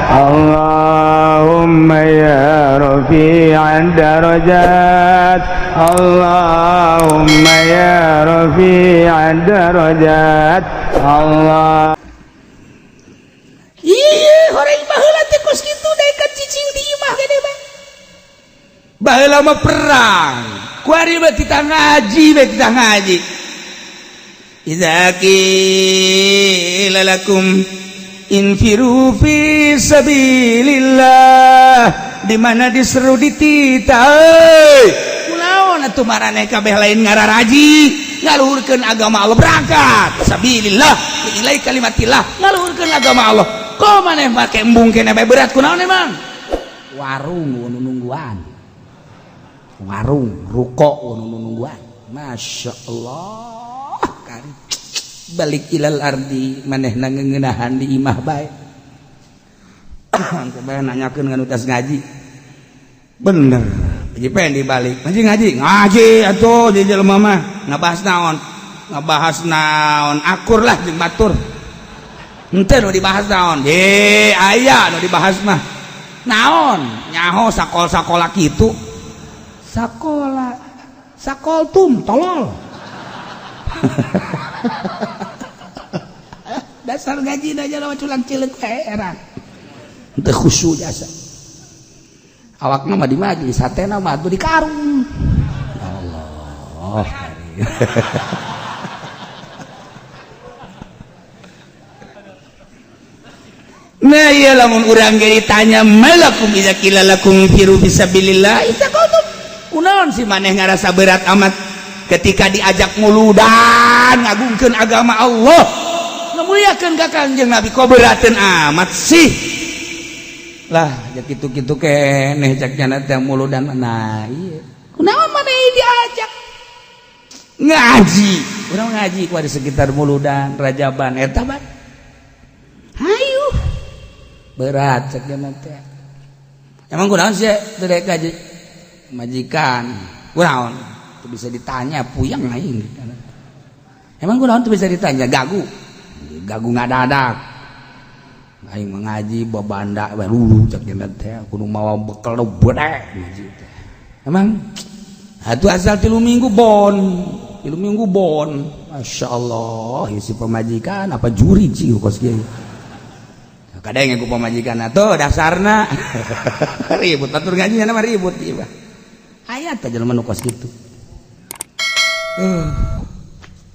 اللهم يا رفيع الدرجات، اللهم يا رفيع الدرجات، الله. Iya, horeng baheula teh kos kitu daekan cicing di imah gede mah. Baheula mah perang. Kuari mah titah ngaji bae, titah ngaji. Idza qila lakum infiru fi sabilillah, di mana diseru dititah euy. Kunaon atuh maraneh kabeh lain ngararaji ngaluhurkeun agama Allah, berangkat sabilillah ilai kalimatillah, ngaluhurkeun agama Allah, kok maneh make embung keneh bae, berat kunaon emang? Warung nu nungguan, warung ruko nu nungguan. Masya Allah, kari balik ilal ardi, manehna ngeungenahan di imah bae. Coba nanyakeun nganu tas ngaji bener. Haji Pendi balik ngaji, ngaji, ngaji atuh di jelema mah. Ngabahas naon? Ngabahas naon? Akur lah jeung batur. Henteu, nu dibahas naon? Ye, aya nu dibahas mah naon? Nyaho sakol-sakola kitu, sakola sakoltum tolol. Dasar gaji aja lawan culang cileuk era teu khusyuk jasa. Awakna mah di majlis, hatena mah atuh di karung. Ya Allah. Nah iya, lamun urang ge ditanya malakum idza qila lakum firu fisabilillah itaqatum, kunaon si maneh ngarasa berat amat ketika diajak muludan ngagungkeun agama Allah, ngamuliakeun ka Kangjeng Nabi, kok berateun amat sih? Lah ja kitu-kitu keneh cek nyana teh muludan. Nah iya, kunaon maneh diajak ngaji? Urang ngaji ku di sekitar muludan rajaban eta bae. Hayu, berat cek nyana teh. Emang kunaon sih teu daek ngaji? Majikan kunaon teu bisa ditanya, puyeng aing. Emang kunaon teu bisa ditanya? Gagu, gagu ngadadak. Aing mah ngaji babanda bae lulu cek nyana teh, kudu mawa bekal nu bedek ngaji teh. Emang atuh asal 3 minggu bon, 3 minggu bon. Masya Allah, si pemajikan apa juri sih kos kieu. Kadang ku pemajikan atuh dasarna ribut atur ngaji mah ribut ieu mah. Aya teh jelema nu kos kitu.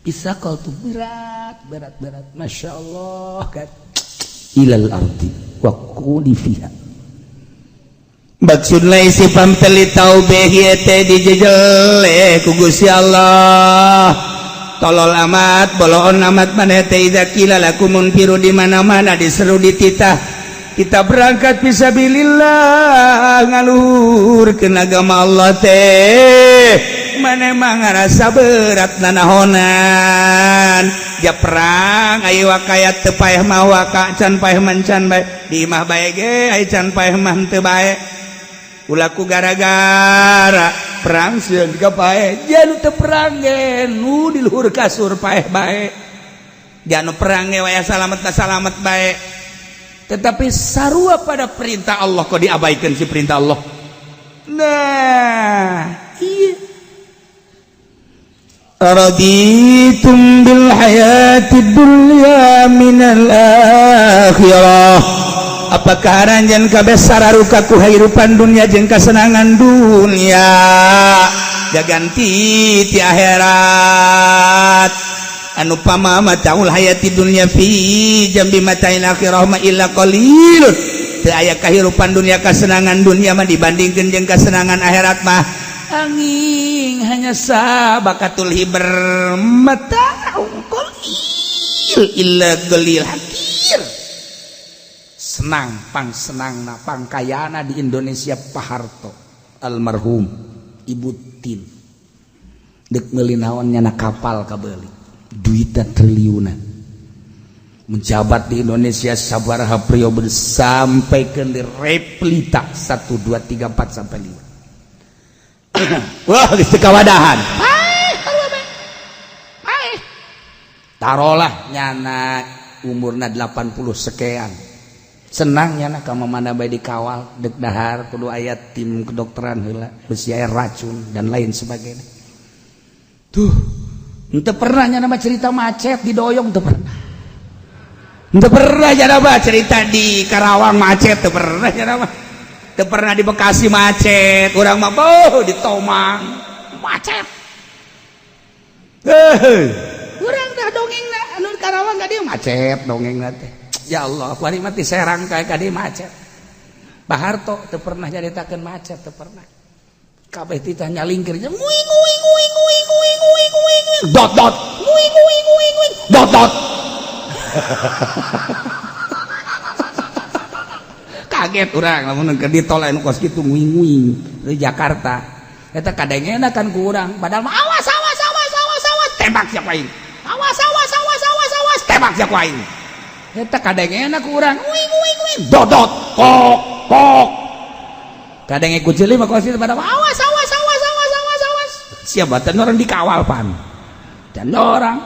Bisa kau tuh berat berat berat. Masya Allah kan. Ilal ardi wa quli fiha. Maksudna isi pampeli taubeh ieu teh dijejel ku Gusti Allah. Tolol amat, boloon amat maneh teh. Idza qila lakum unfiru, di mana-mana diseru dititah kita berangkat fisabilillah ngaluhurkeun agama Allah teh, maneh mah ngarasa berat nanahonan? Ja perang ayo wakaya teu paeh mah waka can paeh man can bae, di imah bae ge aya can paeh mah teu bae. Ulah ku gara-gara perang sieun ka paeh. Ja nu teu perang ge nu di luhur kasur paeh bae. Ja nu perang ge waya salamet na salamet bae. Tetapi sarua pada perintah Allah, kok diabaikan si perintah Allah? Nah iya, raditum bil hayati dunya minal akhirah. Apakah aranjeun kabeh sararuka ku hirupan dunia jeung kasenangan dunia jaganti ti akhirat? Anu pama mataul hayati dunya fi jambi mata'il akhirah ma illa qalilun. Teu aya kahirupan dunia, kasenangan dunia mah dibandingkeun jeung kasenangan akhirat mah angin hanya sabakatul hiber, mata'ul qalil illa qalil hakir. Senang pang senang na pangkayana di Indonesia Pak Harto almarhum, Ibu Tin dek meuli naon nyana kapal kabeli, duitan triliunan. Menjabat di Indonesia sabaraha periode sampai ke replita 1 2 3 4 sampai 5. Wah, geus teu kawadahan. Tarolah nyana umurna 80 sekian. Senang nyana ka mana bae dikawal, dek dahar kudu aya tim kedokteran heula, besi air racun dan lain sebagainya. Tuh, henteu pernah nyana mah cerita macet di Doyong, teu pernah. Henteu pernah nyana mah cerita di Karawang macet, teu pernah nyana mah. Teu pernah di Bekasi macet, urang mah beuh di Tomang macet. Heuh, urang dah dongeng anu Karawang ka dieu macet dongeng teh. Ya Allah, kuari mah ti Serang ka ka dieu macet. Pak Harto teu pernah nyaritakeun macet, teu pernah. Kabeh titah nyalingkir nguing nguing nguing nguing nguing nguing nguing dot dot nguing nguing nguing nguing dot dot. Kaget urang lamun keur di tol anu kos kitu nguing nguing di Jakarta. Eta kadengena kan ku urang, padahal mah awas awas awas awas awas tembak siapa aing. Awas awas awas awas awas tembak siapa aing. Eta kadengena ku urang nguing nguing nguing dot dot kok kok. Kadenge ku ceuli mah kos kitu padahal awas awas awas awas awas awas. Siapa teh orang dikawal pan. Dan orang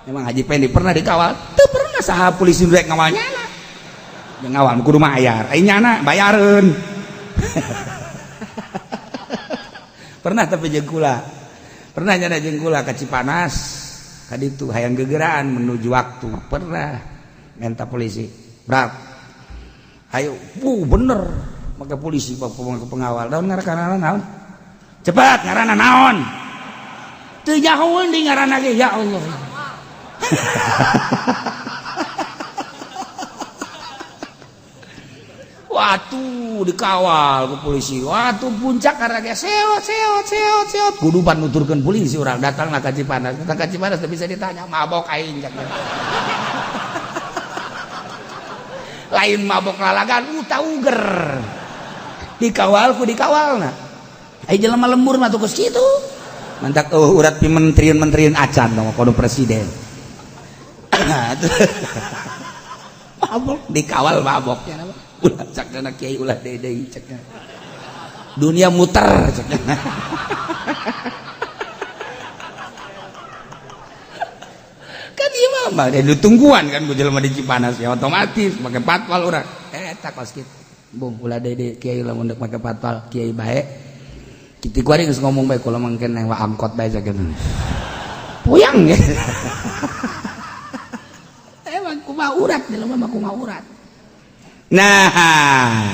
emang Haji Pendi pernah dikawal? Teu pernah, saha polisi rek ngawal nyana. Yang ngawal kudu mayar, ai nyana bayareun. Pernah tapi jeung kula. Pernah nyana jeung kula ka Cipanas. Ka ditu hayang gegeraan menuju waktu. Pernah minta polisi. Berat. Ayo, bu bener make polisi ke pengawal. Naon ngaranna naon? Cepat ngaranna naon? Teu nyahoeun di ngaranna ge ya Allah. Watu dikawal ke polisi. Watu puncak karena ge seot seot seot seot. Kudu pan nuturkeun polisi urang datanglah ka Cipanas. Datang ka Cipanas teu bisa ditanya mabok aing cak. Lain mabok lalagan uta uger. Dikawal ku dikawalna. Ai jelema lembur mah tuh kitu. Mantak urat pimentriun-mentriun acan dong kudu presiden. Mabok dikawal mabok. Ulah cakna kiai ulah deui cakna. Dunia muter cakna. Kan ieu mah mah ditungguan kan ku jelema di Cipanas ya otomatis make patwal urang. Eta kos kitu. Bung ulah deui kiai lamun deuk make patwal kiai bae. Kitu kuari geus ngomong bae kula mangke nyewa angkot bae cakna. Puyang ya. Emang kumaha urat jelema mah kumaha urat. Nah,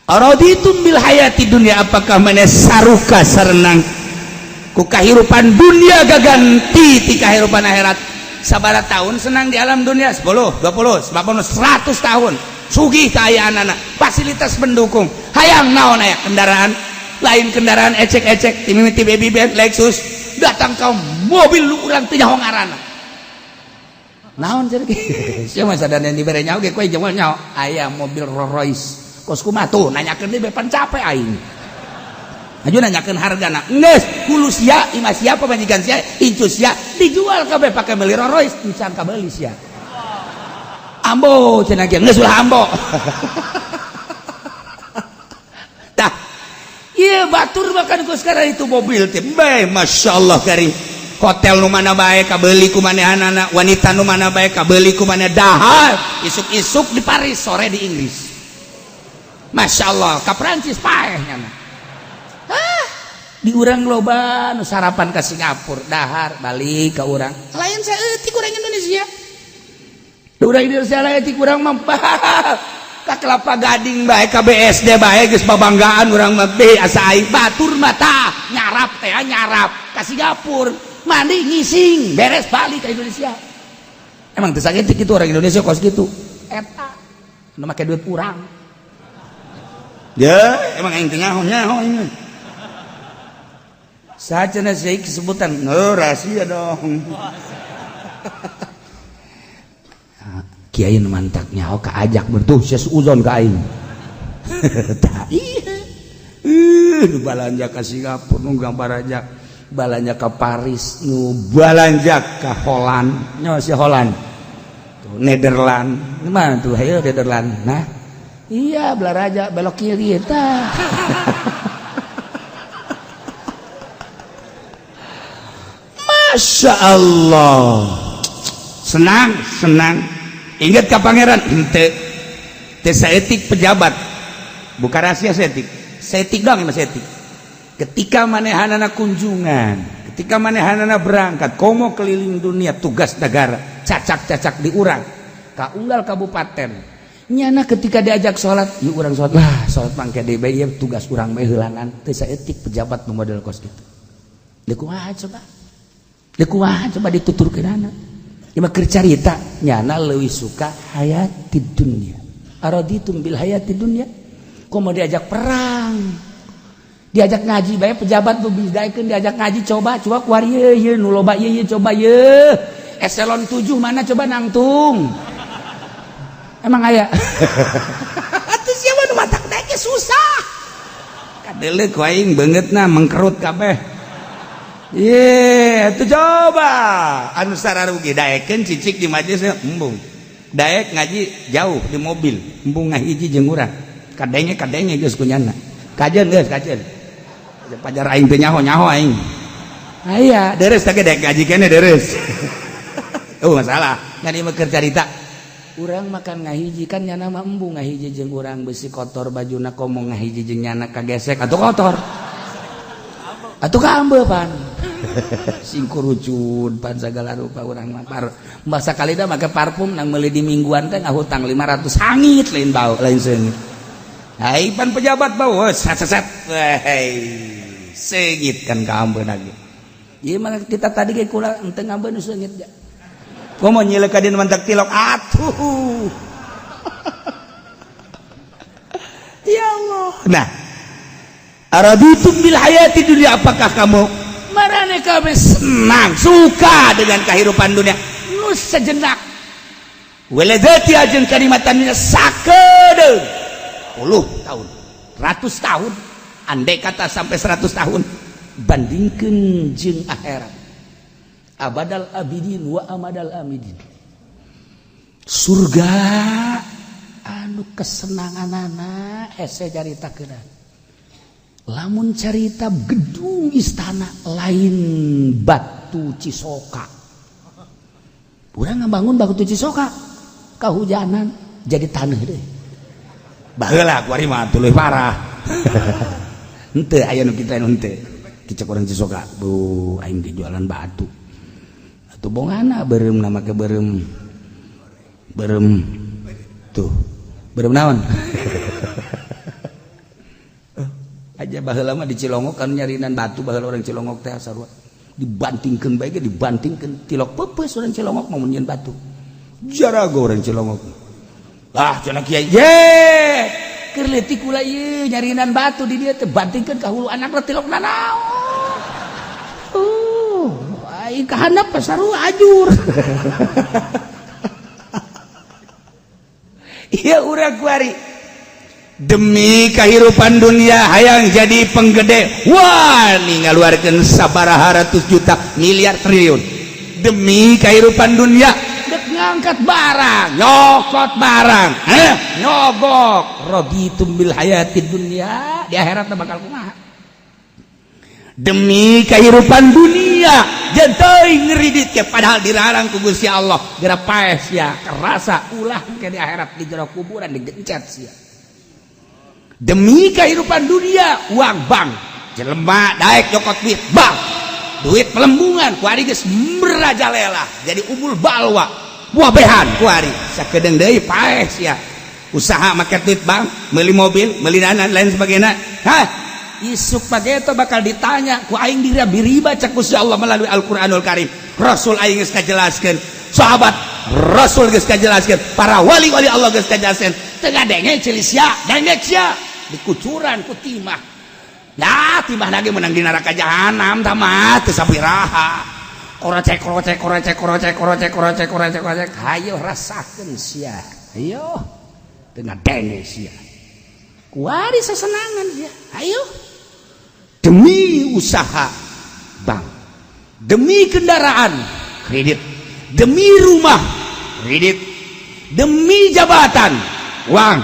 araditum bil hayati dunia, apakah maneh saruka sarenang ku kahirupan dunia gaganti ti kahirupan akhirat? Sabaraha tahun senang di alam dunia? 10, 20, 50, 100 tahun. Sugih kaayaan anak, fasilitas mendukung. Hayang naon aya kendaraan, lain kendaraan ecek-ecek, timimiti baby band Lexus, datang ka mobil lu urang teu nyaho ngaranna. Naon cenah kieu? Sia mah sadana dibere nyaho ge kowe jeung nyaho. Aya mobil Rolls Royce. Kos kumaha tuh nanyakeun deui pan capek aing. Aju nanyakeun hargana. Geus hulu sia, imah sia, pamajikan sia, incu sia dijual kabeh pake meuli Rolls Royce encan kabeuli sia. Ambo cenah kieu geus ulah ambo. Tah, ieu batur makan ku sekarang itu mobil teh. Bae masyaallah kari. Hotel nu mana bae kabeuli ku manehanana, wanita nu mana bae kabeuli ku maneh, dahar isuk-isuk di Paris, sore di Inggris. Masya Allah, ka Prancis paeh nyana. Hah, di urang loba nu sarapan ka Singapura, dahar balik ka urang. Lain saeutik urang Indonesia. Di urang Indonesia lain etik urang mah ka Kelapa Gading bae ka BSD bae geus babanggaan urang mah be asa aing batur mah tah nyarap teh nyarap ka Singapura. Mandi ngising beres balik ke Indonesia. Emang teu sakitu kitu orang Indonesia kos kitu. Eta nu make duit urang. Ya, emang aing teh nyaho-nyaho ini. Sacenah sih sebutan, oh rahasia dong. Kiai nu mantak nyaho kaajak bertuh sia suuzon ka aing. Tah iya. Nu balanja ka Singapura nu gambar aja. Balanja ke Paris, nu balanja ke Holland, nyawa si Holland, tuh Nederland, mana tuh, ayo Nederland, nah, iya belaraja belok kiri, tah. Masya Allah, senang, senang. Ingat ka pangeran henteu. Teu saeutik pejabat. Bukan rahasia saeutik. Saeutik doang mah saeutik. Ketika manehanana kunjungan, ketika manehanana berangkat, komo keliling dunia tugas negara, cacak-cacak di urang, ka unggal kabupaten. Nyana ketika diajak sholat, yuk urang sholat lah, sholat mangke deui bae ieu tugas urang bae heulangan. Teu saeutik pejabat nu model kos kitu. Deui kumaha coba? Deui kumaha coba dituturkeunana? Ieu mah keur carita, nyana leuwih suka hayatid dunya. Araditum bil hayatid dunya? Komo diajak perang, diajak ngaji bae pejabat nu bidaikeun diajak ngaji coba coba kuari ieu ieu nu loba ieu ieu coba ieu. Eselon 7 mana coba nangtung. Emang aya. Atuh siapa nu matak daek susah. Kadeuleu ku aing beungeutna mengkerut kabeh. Ye, atuh coba anu sararugi daekeun cicik di majelis embung. Daek ngaji jauh di mobil, embung ngahiji jeung urang. Kadenge kadenge geus kunyana. Kajeun geus kajeun. Pajar aing teu nyaho-nyaho aing. Aya, deres teh daek ngaji keneh deres. Oh masalah, ngan ieu mah keur carita. Urang makan ngahiji kan nyana mah embung ngahiji jeung urang besi kotor bajuna komo ngahiji jeung nyana kagesek atuh kotor. Atuh kaambe pan. Singkurucun pan sagala rupa urang mah par. Basa kalida make parfum nang meuli di mingguan teh ngahutang 500 hangit lain bau lain seungit. Hai pan pejabat bau set set hei seungit kan kaambe lagi. Ieu mah kita tadi ge kula henteu ngambe nu seungit ja. Komo nyilek ka dina mantak tilok atuh. Ya Allah. Nah, araditum bil hayati dunia, apakah kamu marane kabeh senang suka dengan kehidupan dunia nu sejenak waladzati ajeng kanikmatan dunia sakedeung puluh tahun ratus tahun andai kata sampai 100 tahun bandingkeun jeung akhirat abadal abidin wa amadal amidin surga anu kesenanganana hese caritakeun lamun carita gedung istana lain batu Cisoka urang ngabangun batu Cisoka kahujanan jadi taneuh deui baheula kuari mah tuluy parah henteu aya nu kitu anu henteu kicek urang Cisoka bu aing ge jualan batu atuh bongana beureum na make beureum beureum tuh beureum naon aja baheula mah di Cilongok kan nyarinan batu baheula orang Cilongok teh sarua dibantingkeun bae ge dibantingkeun tilok peupeus orang Cilongok mau nyieun batu jarago orang Cilongok ah cenah kiai ye keur leutik kula ieu nyarinan batu di dieu teh bantingkeun ka hulu anakna tilok nanaon aing ka handap sarua ajur ieu urang kuari demi kehidupan dunia hayang jadi penggede wah nih ngaluarkeun sabaraha ratus juta miliar triliun demi kehidupan dunia dek ngangkat barang nyokot barang nyogok raditum bil hayatid dunia di akhirat bakal kumaha demi kehidupan dunia jeung ngeridit ke padahal dilarang ku Gusti Allah geura paeh sia kerasa ulah ke di akhirat di jero kuburan digencet sia demi kehidupan dunia uang bank jelema daek nyokot duit bank duit pelembungan kuari geus merajalela jadi umul balwa buah behan kuari sakedeung deui paeh sia usaha make duit bank meuli mobil meuli dana lain sebagainya hah isuk pageto bakal ditanya ku aing diriba cek Gusti Allah melalui Al-Qur'anul Karim Rasul aing geus kajelaskeun sahabat Rasul geus kajelaskeun para wali-wali Allah geus kajelaskeun teu ngadenge ceuli sia dengek sia dikucuran ku timah nah timah lagi menang di neraka jahanam tamat teu sabiraha korocek korocek korocek korocek korocek korocek korocek korocek hayo rasakeun sia ayo teu ngadenge sia kuari sesenangan sia ayo demi usaha bank demi kendaraan kredit demi rumah kredit demi jabatan uang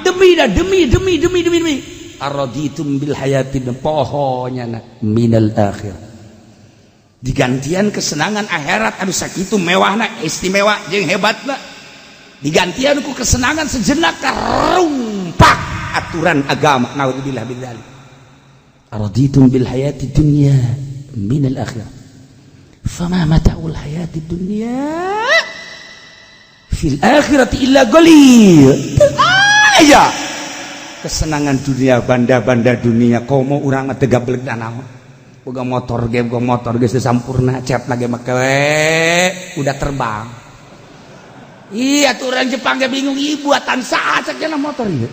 demi dah demi demi demi demi demi araditum bil hayati pohonya minal akhir digantian kesenangan akhirat anu sakitu mewahna istimewa jeung hebatna Digantian ku kesenangan sejenak, karumpak aturan agama. Naudzubillah min dzalik. Araditum bil hayati dunya min al akhirah, fama mata'ul hayati dunya fil akhirati illa qalil. Aya kesenangan dunia, banda-banda dunia, komo urang mah teu gablek naon. Boga motor ge, boga motor geus sampurna, cat lagi make udah terbang. Iya tuh, orang Jepang ge bingung, ih, buatan saha ceknya motor ieu.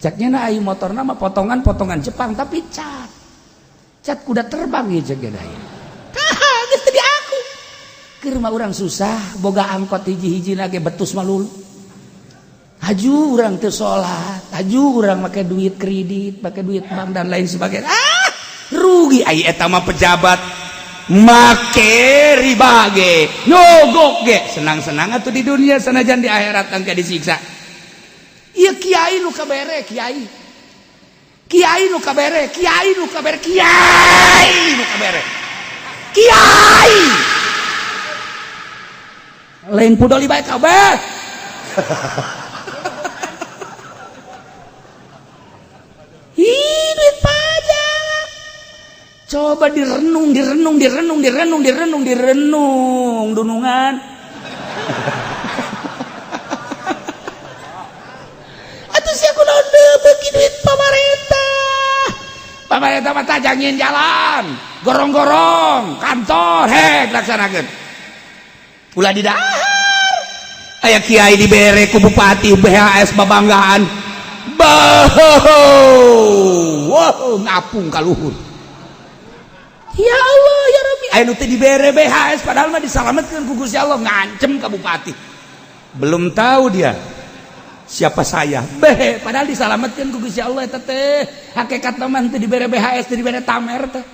Ceknya na ai motor nama potongan-potongan Jepang, tapi cat. Cat kuda terbang ieu ceknya aya. Kah, geus teu aku. Keur mah urang susah, boga angkot hiji-hiji ge betus malulu. Haju urang teu salat, haju urang make duit kredit, make duit bank dan lain sebagainya. Ah, rugi. Ai eta mah pejabat make riba ge, nyogok ge, senang-senang atuh di dunia, sanajan di akhirat engke disiksa. Ieu kiai nu kabere, kiai. Kiai nu kabere, kiai nu kabere, kiai nu kabere. Kiai. Lain pudoli bae kabeh. Ih, duit pajak. Coba direnung, direnung, direnung, direnung, direnung, direnung, dunungan. Atuh sia kunaon beuki duit pamarentah. Pamarentah mah tajangin jalan, gorong-gorong, kantor, hek laksanakeun. Ulah didahar. Aya kiai dibere ku bupati BHS babanggaan. Wow, ngapung ka luhur. Ya Allah ya Rabbi, aya nu teu dibere BHS padahal mah disalametkeun ku Gusti Allah, ngancem ka bupati. Belum tahu dia siapa saya. Beh, padahal disalametkeun ku Gusti Allah eta teh. Hakikat mah teu dibere BHS, teu dibere tamer teh.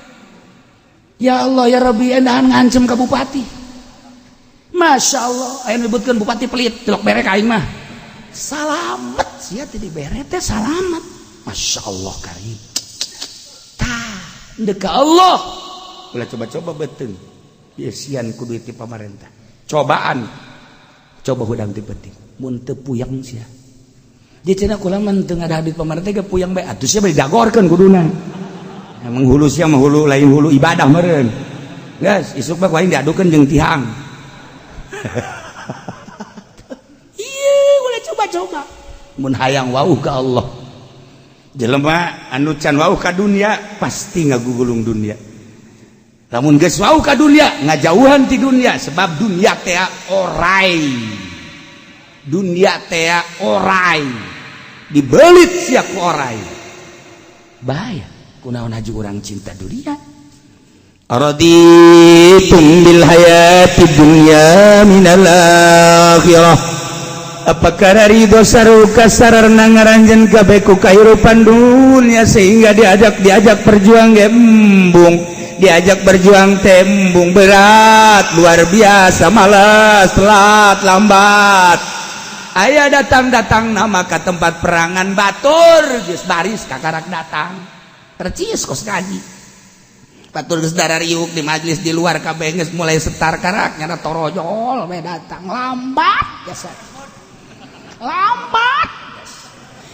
Ya Allah ya Rabbi, endahan ngancem ka bupati. Masya Allah, aya nyebutkeun bupati pelit, tilok bere ka aing mah. Salamet sia teu dibere teh salamet. Masya Allah karim. Tah, ndek ka Allah. Ulah coba-coba beuteung. Dieusian ku duit ti pamarentah. Cobaan. Coba hudang ti penting. Mun teu puyeng sia. Di cenah kula mah teu ngadah duit pamarentah ge puyeng bae. Atuh sia bari dagorkeun kuduna. Emang hulu sia mah hulu lain hulu ibadah meureun. Geus, isuk mah ku aing diadukeun jeung tihang. Iya, ulah coba-coba. Mun hayang wauh ka Allah. Jelema anu can wauh ka dunia pasti ngagugulung dunia. Lamun geus wauh ka dunia, ngajauhan ti dunia, sebab dunia teh orai. Dunia teh orai. Dibelit sia ku orai. Bahaya. Kunaon haju urang cinta dunia? Araditum bil hayati dunya minal akhirah. Apakah ridho saruka sararna ngaranjeun kabeh ku kahirupan dunia sehingga diajak berjuang ge embung, diajak berjuang tembung berat luar biasa, malas, telat, lambat. Aya datang-datang nama ke tempat perangan batur geus baris kakarak datang percis kos ngaji. Batur geus darariuk di majlis di luar kabeh geus mulai setar karak nyana torojol we datang lambat biasa. Lambat.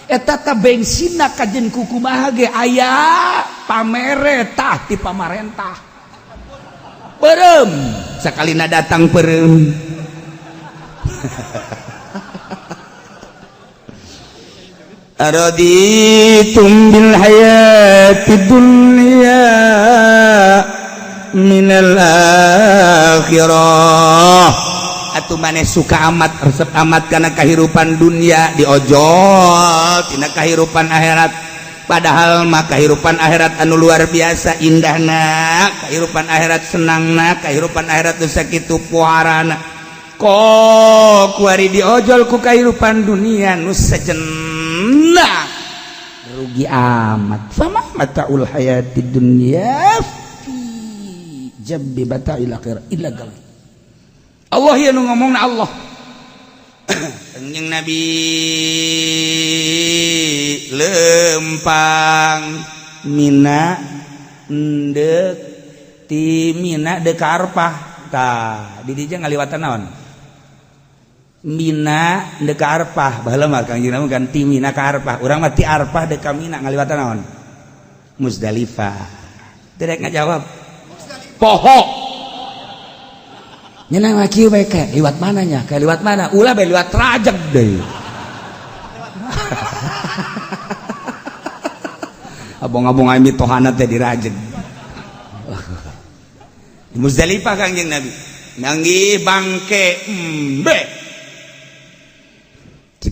Eta ta bensinna kajen kukumaha ge aya pameretah ti pamarentah. Perem sakalina datang perem. Araditum bil hayati dunya minal akhirah. Atuh maneh suka amat resep amat karena kehidupan dunia diojol tina kehidupan akhirat, padahal mah kehidupan akhirat anu luar biasa indahna, kehidupan akhirat senangna, kehidupan akhirat nu sakitu puharana. Kok kuari diojol ku kehidupan dunia nu sejenak, rugi amat. Fama mataul hayati dunya fi jambi bata'il akhirah illa qalil. Allah ya nu ngomongna Allah. Kanjeng Nabi lempang Mina ndek ti Mina deuk ka Arfah. Tah di dieu ngaliwatan naon? Mina deuk ka Arfah baheula mah Kangjeng Nabi kan ti Mina ka Arfah urang mah ti Arfah deuk ka Mina ngaliwatan naon Muzdalifah teu rek ngajawab poho nyeunang mah kieu bae kayak liwat mana nya kayak liwat mana ulah bae liwat Rajeg deui abong-abong aing mitohana teh di Rajeg di Muzdalifah Kangjeng Nabi manggih bangke embe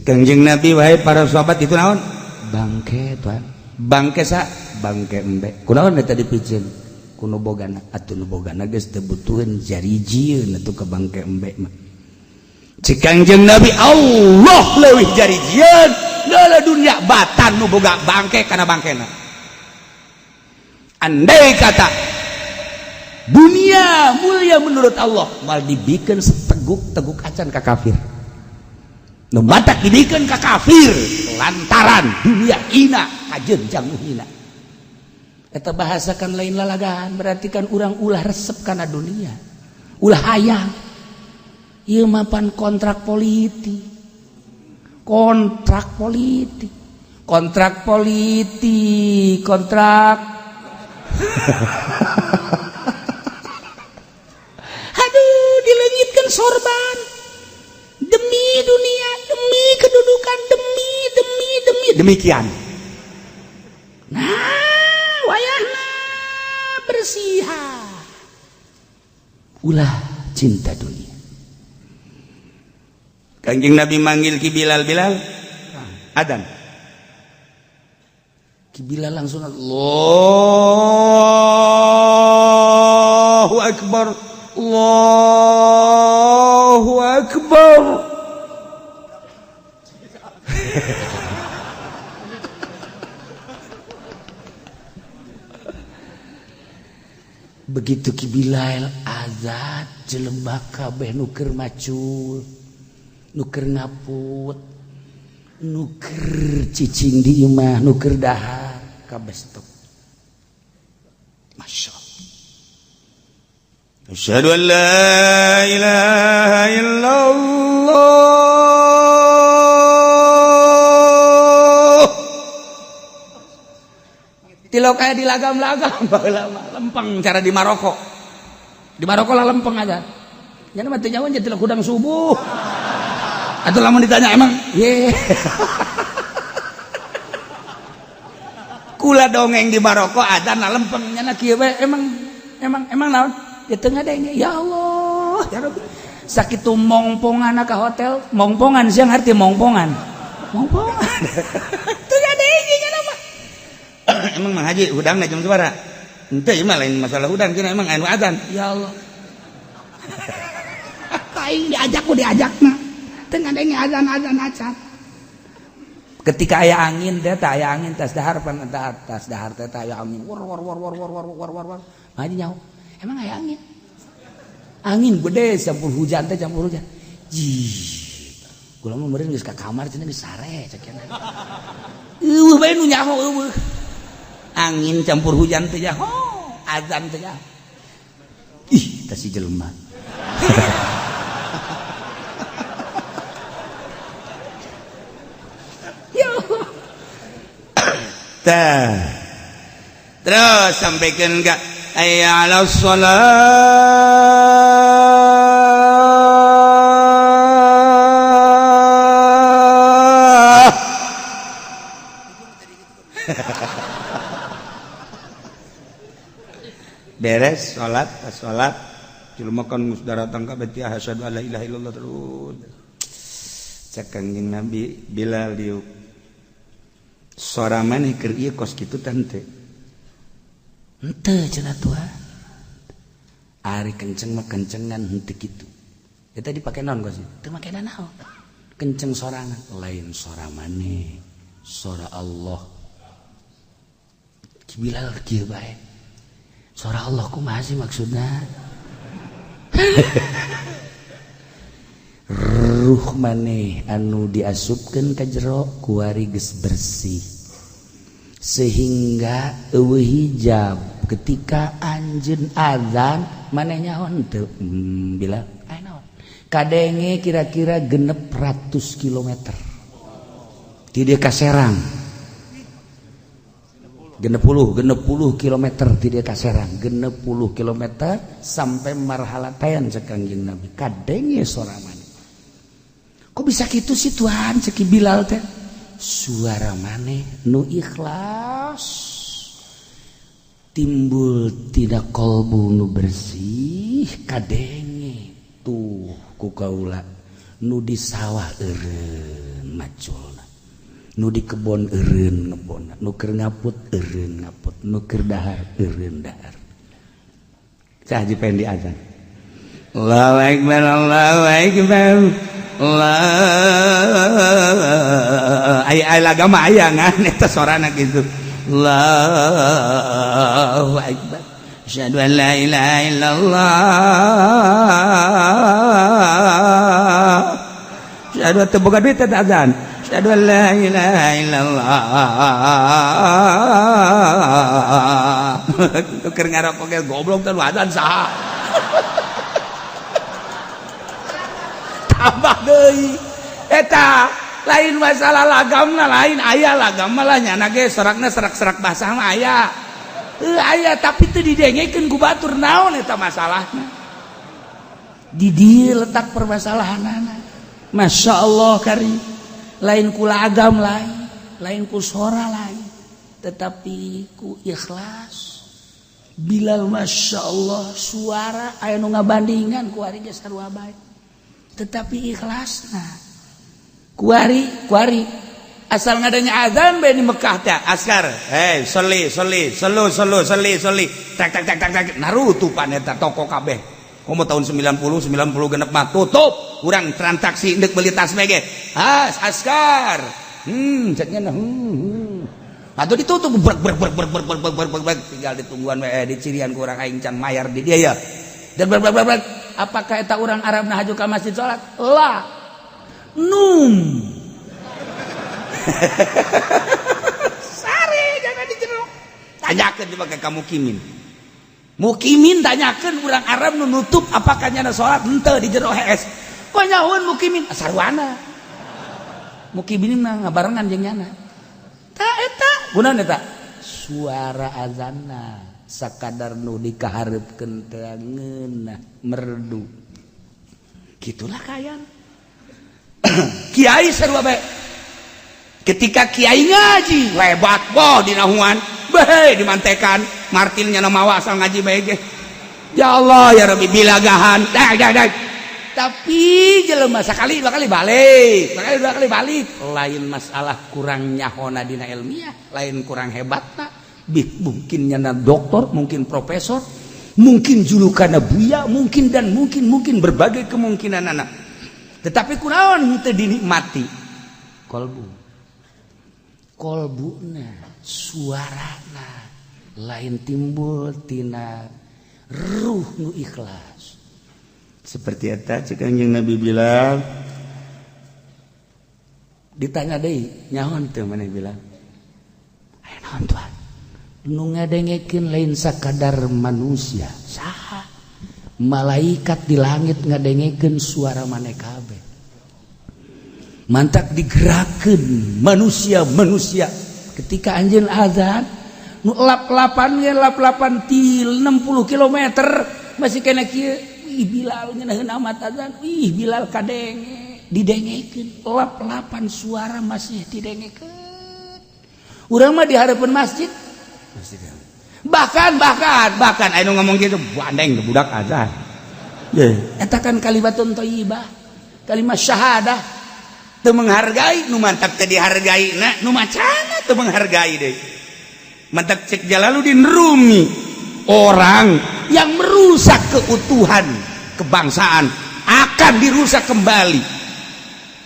Kangjeng Nabi wahai para sahabat itu naon bangke tuan bangke sa bangke embe kunaon eta dipiceun ku nu bogana atuh nu bogana geus teu butuheun jarijieun atuh ka bangke embe mah cek Kangjeng Nabi Allah leuwih jarijieun leuleuh dunia batan nu boga bangke kana bangkena andai kata dunia mulia menurut Allah mal dibikeun seteguk-teguk acan ka kafir nu batak dibikeun ka kafir lantaran dunia hina kajeun jang nu hina eta bahasa kan lain lalagaan berarti kan urang ulah resep kana dunia ulah hayang ieu mah pan kontrak politik kontrak politik kontrak politik kontrak aduh dileungitkeun sorban demi dunia demi kedudukan demi demi demi demikian nah wayahna bersihan ulah cinta dunia. Kangjeng Nabi manggil Ki Bilal, Bilal adan. Ki Bilal langsung Allahu Akbar, Allahu Akbar. Begitu Ki Bilal azan jelema kabeh nu keur macul, nu keur ngaput, nu keur cicing di imah, nu keur dahar kabeh stop. Masya Allah. Asyhadu an la ilaha illallah. Tilok aya di lagam-lagam baheula mah lempeng cara di Maroko. Di Maroko lah lempeng aja. Nya mah teu nyaho tilok hudang subuh. Atuh lamun ditanya emang ye. Kula dongeng di Maroko adzan lah lempeng nya kieu bae emang emang emang naon? Di tengah denge ya Allah ya Rabbi. Sakitu mongpongan ka hotel, mongpongan siang arti mongpongan. Mongpongan. Teu ngadenge nya mah. Emang Mang Haji hudangna jam sabaraha? Henteu ieu mah lain masalah hudang cenah emang anu adzan. Ya Allah. Aing diajak ku diajakna. Teu ngadenge adzan-adzan acan. Ketika aya angin teh tah aya angin tas dahar pan tas dahar teh aya angin. War war war war war war war war war. Mang Haji nyaho. Emang aya angin? Angin gede campur hujan teh campur hujan. Jih. Kula mah meureun geus ka kamar cenah geus sare cek cenah. Eueuh bae nu nyaho eueuh. Angin campur hujan teh nyaho, azan teh nyaho. Ih, tah si jelema. Ya Allah. Tah. Terus sampaikan enggak hayya 'alas shalah. Beres salat, pas salat jelema kan geus daratang ka beti asyhadu alla ilaha illallah terus. Cek Kangjeng Nabi Bilal diuk. Sora maneh keur ieu kos kitu tante. Henteu cenah Tuhan. Ari kenceng mah kencengan henteu kitu. Eta dipake naon kos? Teu make naon. Kenceng sorangan, lain sora maneh, sora Allah. Ki Bilal kieu bae. Sora Allah kumaha sih maksudna? Ruh maneh anu diasupkeun ka jero kuari geus bersih. Sehingga eueuh hijab ketika anjeun azan maneh nyaho henteu Bilal aya naon? Kadenge kira-kira 600 kilometer. Ti dieu ka Serang 60 kilometer, ti dieu ka Serang 60 kilometer sampai marhalatayan. Cek Kangjeng Nabi, kadenge suara maneh. Kok bisa gitu sih, Tuhan? Cek Bilal teh, suara maneh nu ikhlas, timbul tina kolbu nu bersih, kadenge tuh ku kaula. Nu di sawah eureun maculna, nu di kebon eureun ngebon, nu keur ngaput eureun ngaput, nu keur dahar eureun dahar. Cah Haji Pendi azan, Allahu akbar, Allahu akbar, Allah. Aya aya lagama aya ngan eta sorana gitu. Allahu akbar, asyhadu an la ilaha illallah, asyhadu. Teu boga duit eta azan, asyhadu an la ilaha illallah. Keur ngarokok ge, goblok teh azan saha? Tambah deui eta lain masalah lagamna, lain aya lagam malah nyana ge serakna serak-serak basah mah aya. Heuh, aya, tapi teu didengekeun ku batur. Naon eta masalahna? Di dieu letak permasalahanana. Masya Allah, kari lain ku lagam, lain lain ku sora, lain, tetapi ku ikhlas. Bilal, Masya Allah, suara aya nu ngabandingan ku ari ge sarua bae, tetapi ikhlasna. Kuari kuari asal ngadanya azan bae di Mekah teh, askar, hey, soli soli selu selu soli soli, tak tak tak tak tak, narutupan eta toko kabeh. Komo tahun 90 90 genep mah tutup. Urang transaksi ndek beli tas ge has askar, ceknya atau ditutup, brek brek brek brek brek brek brek brek brek, tinggal ditungguan we di cirian ku urang, aing can mayar di dia ya, dan brek brek brek brek. Apakah eta urang Arab nah haju ka masjid salat lah num sare jangan di jero? Tanyakeun coba ke kamu mukimin mukimin, tanyakeun urang Arab nu nutup, apakah nyana salat henteu di jero HS? Kok nyahueun mukimin sarwana? Mukimin mah ngabarengan jeung nyana. Ta eta kunaon eta suara azanna sakadar nu dikahareupkeun teh ngeunah merdu. Gitulah kayan kiai sarua bae. Ketika kiai ngaji lebat boh dinahuan bae, dimantekan martilnya, mawa asal ngaji bae ge. Ya Allah ya Rabbi, bilagahan dah dah dah. Tapi jelema sekali dua kali balik, sekali dua kali balik. Lain masalah kurang nyahona dina ilmiah, lain kurang hebatna. Mungkin nyana doktor, mungkin profesor, mungkin julukan buya, mungkin dan mungkin mungkin berbagai kemungkinan anak, tetapi kunaon teu dinikmati kolbu? Kolbuna, suarana lain timbul tina ruh nu ikhlas. Seperti eta cek Kanjeng Nabi bilang. Ditanya deui, nyaho teu maneh bilang? Aya naon, Tuhan? Nu ngadengekeun lain sakadar manusia, saha? Malaikat di langit ngadengekeun suara maneh kabeh. Mantak digerakkeun manusia-manusia ketika anjeun azan. Nu lap-lapan ge, lap-lapan til 60 km masih kena kieu. Ih, Bilal ngeunaheun amat azan. Ih, Bilal, kadenge, didengekeun lap-lapan, suara masih didengekeun. Urang mah di hadapan masjid, masjid. Bahkan bahkan bahkan aya nu ngomong gitu, bandeng budak azan. Ye, eta kan kalimatun thayyibah, kalimat syahadah. Teu menghargai, nu mantak teu dihargai na, nu macana teu menghargai deui. Mantak cek Jalaluddin Rumi, orang yang merusak keutuhan kebangsaan akan dirusak kembali.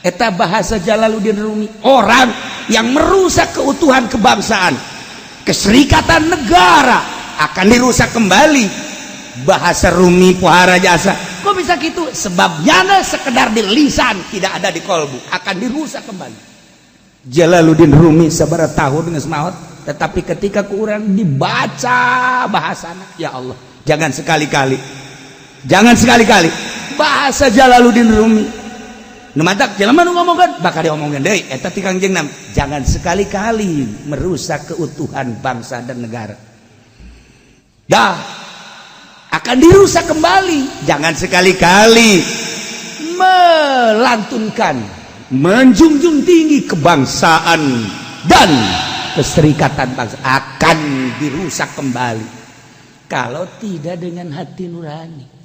Eta bahasa Jalaluddin Rumi. Orang yang merusak keutuhan kebangsaan, keserikatan negara, akan dirusak kembali. Bahasa Rumi pohara jasa. Kok bisa gitu? Sebabnya sekedar di lisan, tidak ada di kolbu, akan dirusak kembali. Jalaluddin Rumi sabaraha tahun geus maot, tetapi ketika kurang dibaca bahasana, ya Allah, jangan sekali-kali, jangan sekali-kali. Bahasa Jalaluddin Rumi nu matak jelema nu ngomongkeun bakal diomongkeun deui eta ti Kangjeng Nabi. Jangan sekali-kali merusak keutuhan bangsa dan negara, dah akan dirusak kembali. Jangan sekali-kali melantunkan, menjunjung tinggi kebangsaan dan keserikatan bangsa, akan dirusak kembali kalau tidak dengan hati nurani.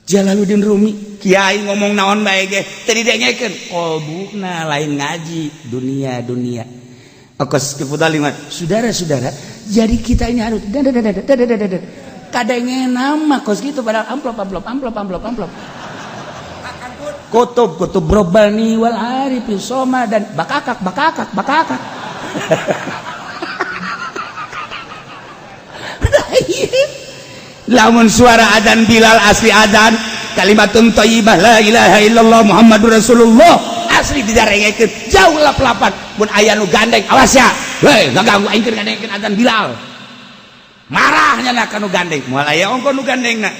Jalaluddin Rumi, kiai ngomong naon bae ge teu didengekeun, kolbuna lain ngaji dunia dunia. Akos saudara-saudara, jadi kita ini harus kadangnya nama kos gitu, padahal amplop amplop amplop amplop amplop kutub kutub robbani wal arifin soma dan bakakak bakakak bakakak. Lamun suara adzan Bilal asli adzan kalimatun thayyibah la ilaha illallah Muhammadur Rasulullah asli didarengekeun jauh lap-lapan, mun aya nu gandeng awas ya, hei ganggu aing keur ngadengekeun adzan Bilal, marahnya na kanu gandeng, moal aya ongko nu gandengna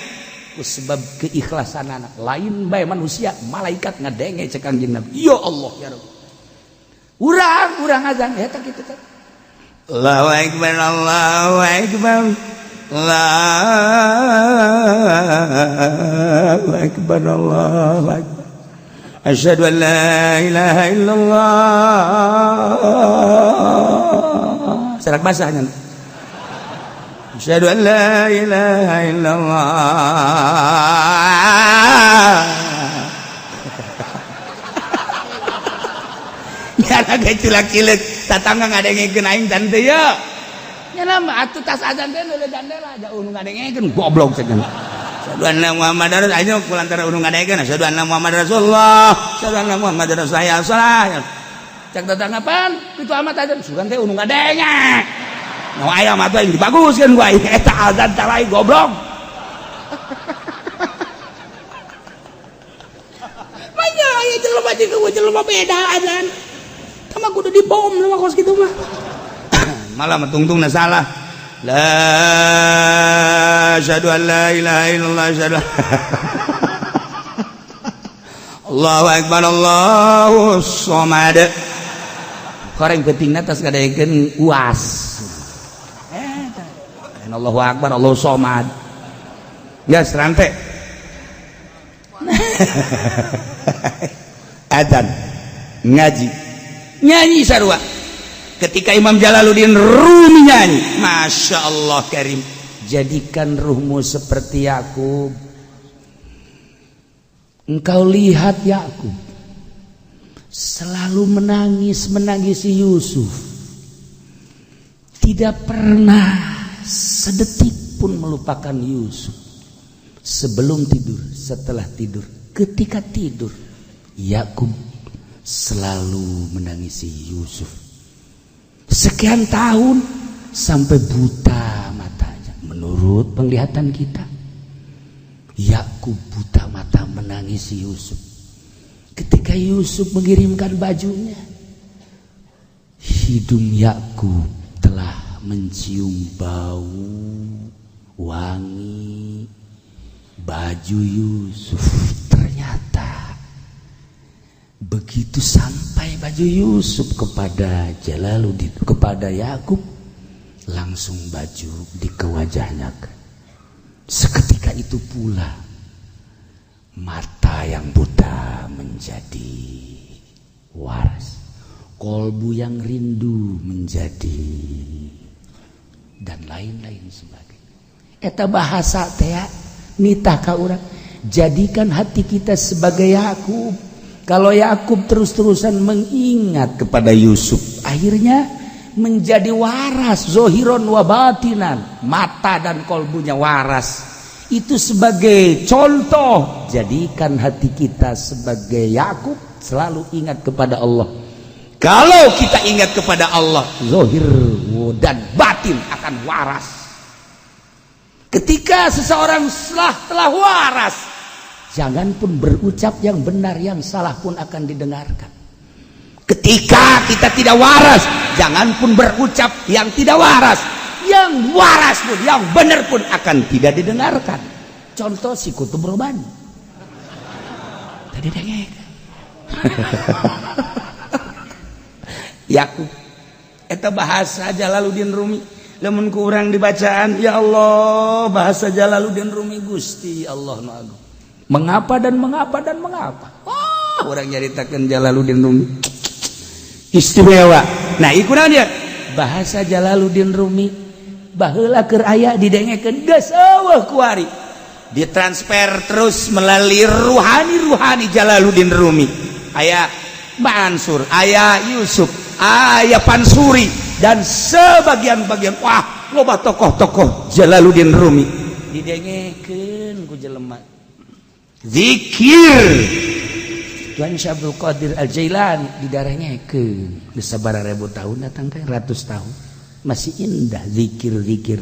ku sebab keikhlasan anak lain bae manusia, malaikat ngadenge cek Kangjeng Nabi. Ya Allah ya Rabb, urang urang azan eta kitu teh Allahu akbar Allahu akbar Allahu akbar Allahu akbar asyhadu an la ilaha illallah serak basahnya asyhadu an la ilaha illallah. Ya ge cilak-cilik tatangga ngadengekeun aing tante ya. Nya mah atuh tas azan teh leuleuh dandela jauh nu ngadengekeun goblok cenah. Asyhadu anna Muhammadar ayo kulantaran nu ngadengekeun asyhadu anna Muhammadar Rasulullah, asyhadu anna Muhammadar Rasulullah. Cek tetangga pan kitu amat azan sugan teh nu ngadenge. Nu aya mah teh dibaguskeun ku aing eta azan talai goblok. Manya aya jelema jeung jelema beda azan. Tama kudu dibom mah kos kitu mah. Malah tungtungna salah. La asyhadu an la ilaha illallah asyhadu Allahu akbar Allahu somad. Koreng pentingna tas ngadengekeun uas. Allahu akbar Allahu somad. Ya serante. Adzan, ngaji, nyanyi sarua. Ketika Imam Jalaluddin Rumi nyanyi, Masya Allah Karim, jadikan ruhmu seperti Yakub. Engkau lihat Yakub selalu menangis menangisi Yusuf, tidak pernah sedetik pun melupakan Yusuf. Sebelum tidur, setelah tidur, ketika tidur, Yakub selalu menangisi Yusuf. Sekian tahun sampai buta matanya. Menurut penglihatan kita, Yakub buta mata menangisi Yusuf. Ketika Yusuf mengirimkan bajunya, hidung Yakub telah mencium bau wangi baju Yusuf. Ternyata begitu sampai baju Yusuf kepada Jalaluddin, kepada Yakub, langsung baju di kewajahnya. Seketika itu pula mata yang buta menjadi waras, kolbu yang rindu menjadi, dan lain-lain sebagainya. Eta bahasa teh nitah ka urang, jadikan hati kita sebagai Yakub. Kalau Yakub terus-terusan mengingat kepada Yusuf, akhirnya menjadi waras zohiron wa batinan, mata dan kolbunya waras. Itu sebagai contoh, jadikan hati kita sebagai Yakub, selalu ingat kepada Allah. Kalau kita ingat kepada Allah, zohir dan batin akan waras. Ketika seseorang telah waras, jangan pun berucap yang benar, yang salah pun akan didengarkan. Ketika kita tidak waras, jangan pun berucap yang tidak waras, yang waras pun, yang benar pun akan tidak didengarkan. Contoh si Kutub Robani. Tadi denge. Yakub eta bahasa Jalaluddin Rumi lamun ku urang dibacaan ya Allah bahasa Jalaluddin Rumi Gusti Allah nu agung. Mengapa dan mengapa dan mengapa? Oh, urang nyaritakeun Jalaluddin Rumi istimewa. Nah, ieu kunaon dia? Bahasa Jalaluddin Rumi baheula keur aya didengekeun geus eueuh kuari. Ditransfer terus melalui ruhani-ruhani Jalaluddin Rumi. Aya Mansur, aya Yusuf, aya Pansuri dan sebagian-bagian wah loba tokoh-tokoh Jalaluddin Rumi didengekeun ku jelema zikir. Tuan Syekh Abdul Qadir Al-Jailani didarengekeun geus sabaraha ribu tahun datang teh ratus tahun masih indah zikir-zikir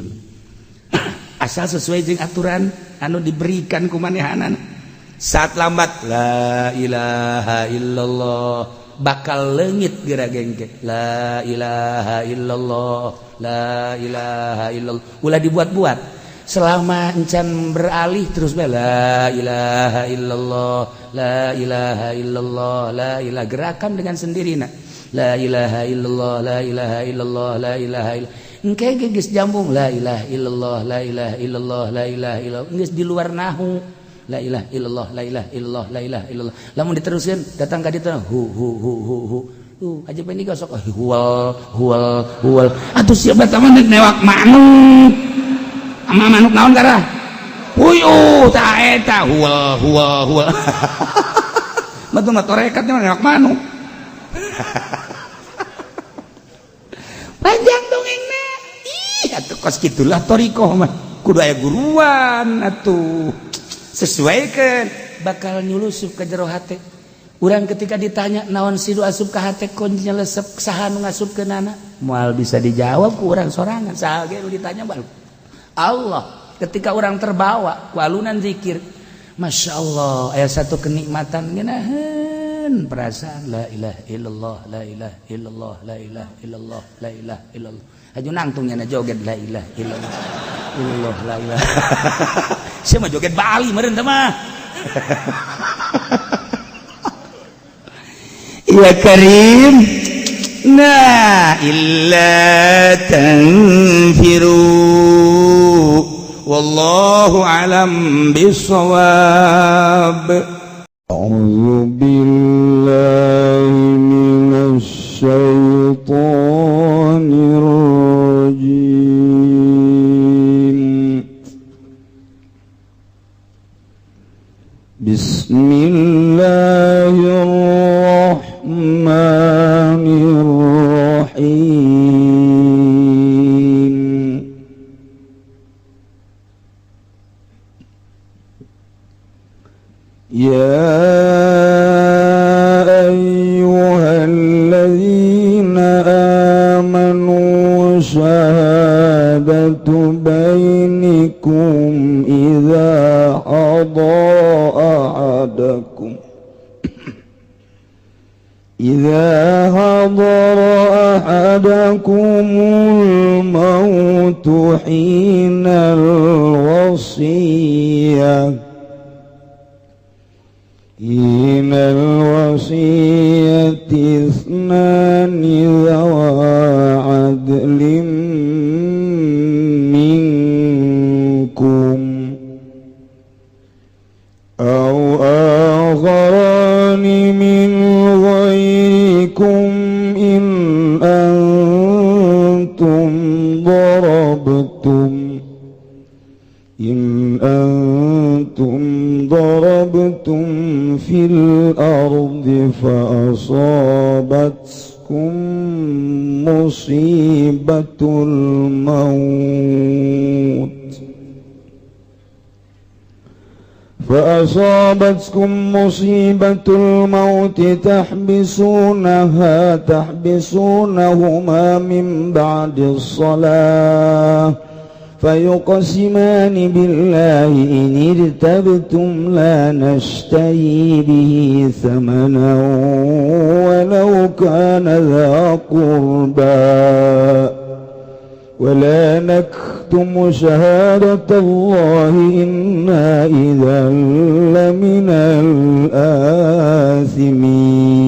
asal sesuai jeung aturan anu diberikan ku manehanana. Saat lambat la ilaha illallah bakal leungit geura gengke la ilaha illallah la ilaha illallah ulah dibuat-buat selama encan beralih terus bae la ilaha illallah la ilaha illallah la ilaha gerakan dengan sendirinya la ilaha illallah la ilaha illallah la ilaha illallah engke geus jambung la ilaha illallah la ilaha illallah la ilaha illallah geus di luar nahu la ilaha illallah la ilaha illallah la ilaha illallah lamun diteruskeun datang ka ditu hu hu hu hu hu aja ini gosok huwal huwal huwal atuh siapa mah newak manuk ama manuk naon karah puyuh ta eta huwal huwal huwal mah tuh mah torekatnya newak manuk panjang dongengna ih atuh kos kitulah thoriqoh mah kudu aya guruan atuh sesuaikan bakal nyulusup ke jero hate urang ketika ditanya naon sidu asup ka hate kon nyelesep saha nu ngasupkeun anak moal bisa dijawab ku urang sorangan saha ge nu ditanya bal Allah. Ketika orang terbawa ku alunan zikir Masya Allah aya satu kenikmatan ngeunaheun perasaan la ilaha illallah la ilaha illallah la ilaha illallah la ilaha illallah aju nangtung nya joget la ilaha illallah illallah la ilaha. Sia mah joget Bali meureun teh mah. Ya Karim. Nah illa tanfiru wallahu alam bissawab. A'udzu billahi minasy syaithanir rajim. Bismillahirrahmanirrahim. Ya ayyuhalladzina amanu syahadatu bainikum idza hadara ahadakum إذا حضر أحدكم الموت حين الوصية اثنان ذوى عدل منكم أو آخران من غيركم إن أنتم ضربتم في الأرض فأصابتكم مصيبة الموت فأصابتكم مصيبة الموت تحبسونهما من بعد الصلاة فيقسمان بالله إن ارتبتم لا نشتري به ثمنا ولو كان ذا قربى Wala naktumu syahadatallahi inna idzal laminal asimin.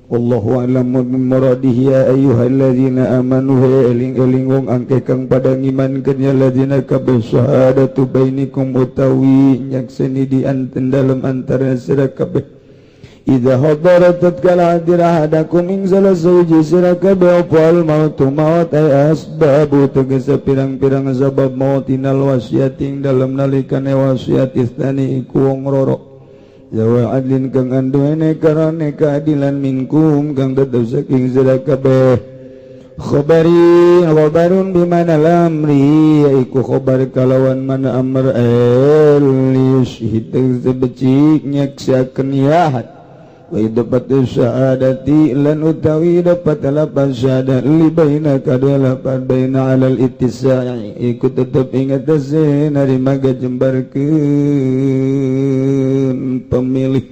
Wallahu a'lamu bimuradihi. Ya ayyuhalladzina amanu, eling-eling wong angke kang pada ngimankeun ya ladzina kabeh, syahadatu bainikum utawi nyakseni di anten dalem antara sira kabeh. Idza hadarat tatkala hadir ahadakum ing salah sahiji sira kabeh apa al mautu maut, ay asbabu tegese pirang-pirang sabab maut, inal wasiat ing dalem nalikane wasiat, istani iku wong roro, Zawa adlin kang anduene karane keadilan, minkum kang tetep saking sira kabeh. Khabari khabarun bimana lamri, iku khabar kalawan mana amr, el yushhid becik nyaksiakeun ya wa dapat syahadati lan utawi dapat lapan syahadat, li baina kadalapan baina alal ittisa'i iku tetep ingat atase narima gajembarkeun pemilih.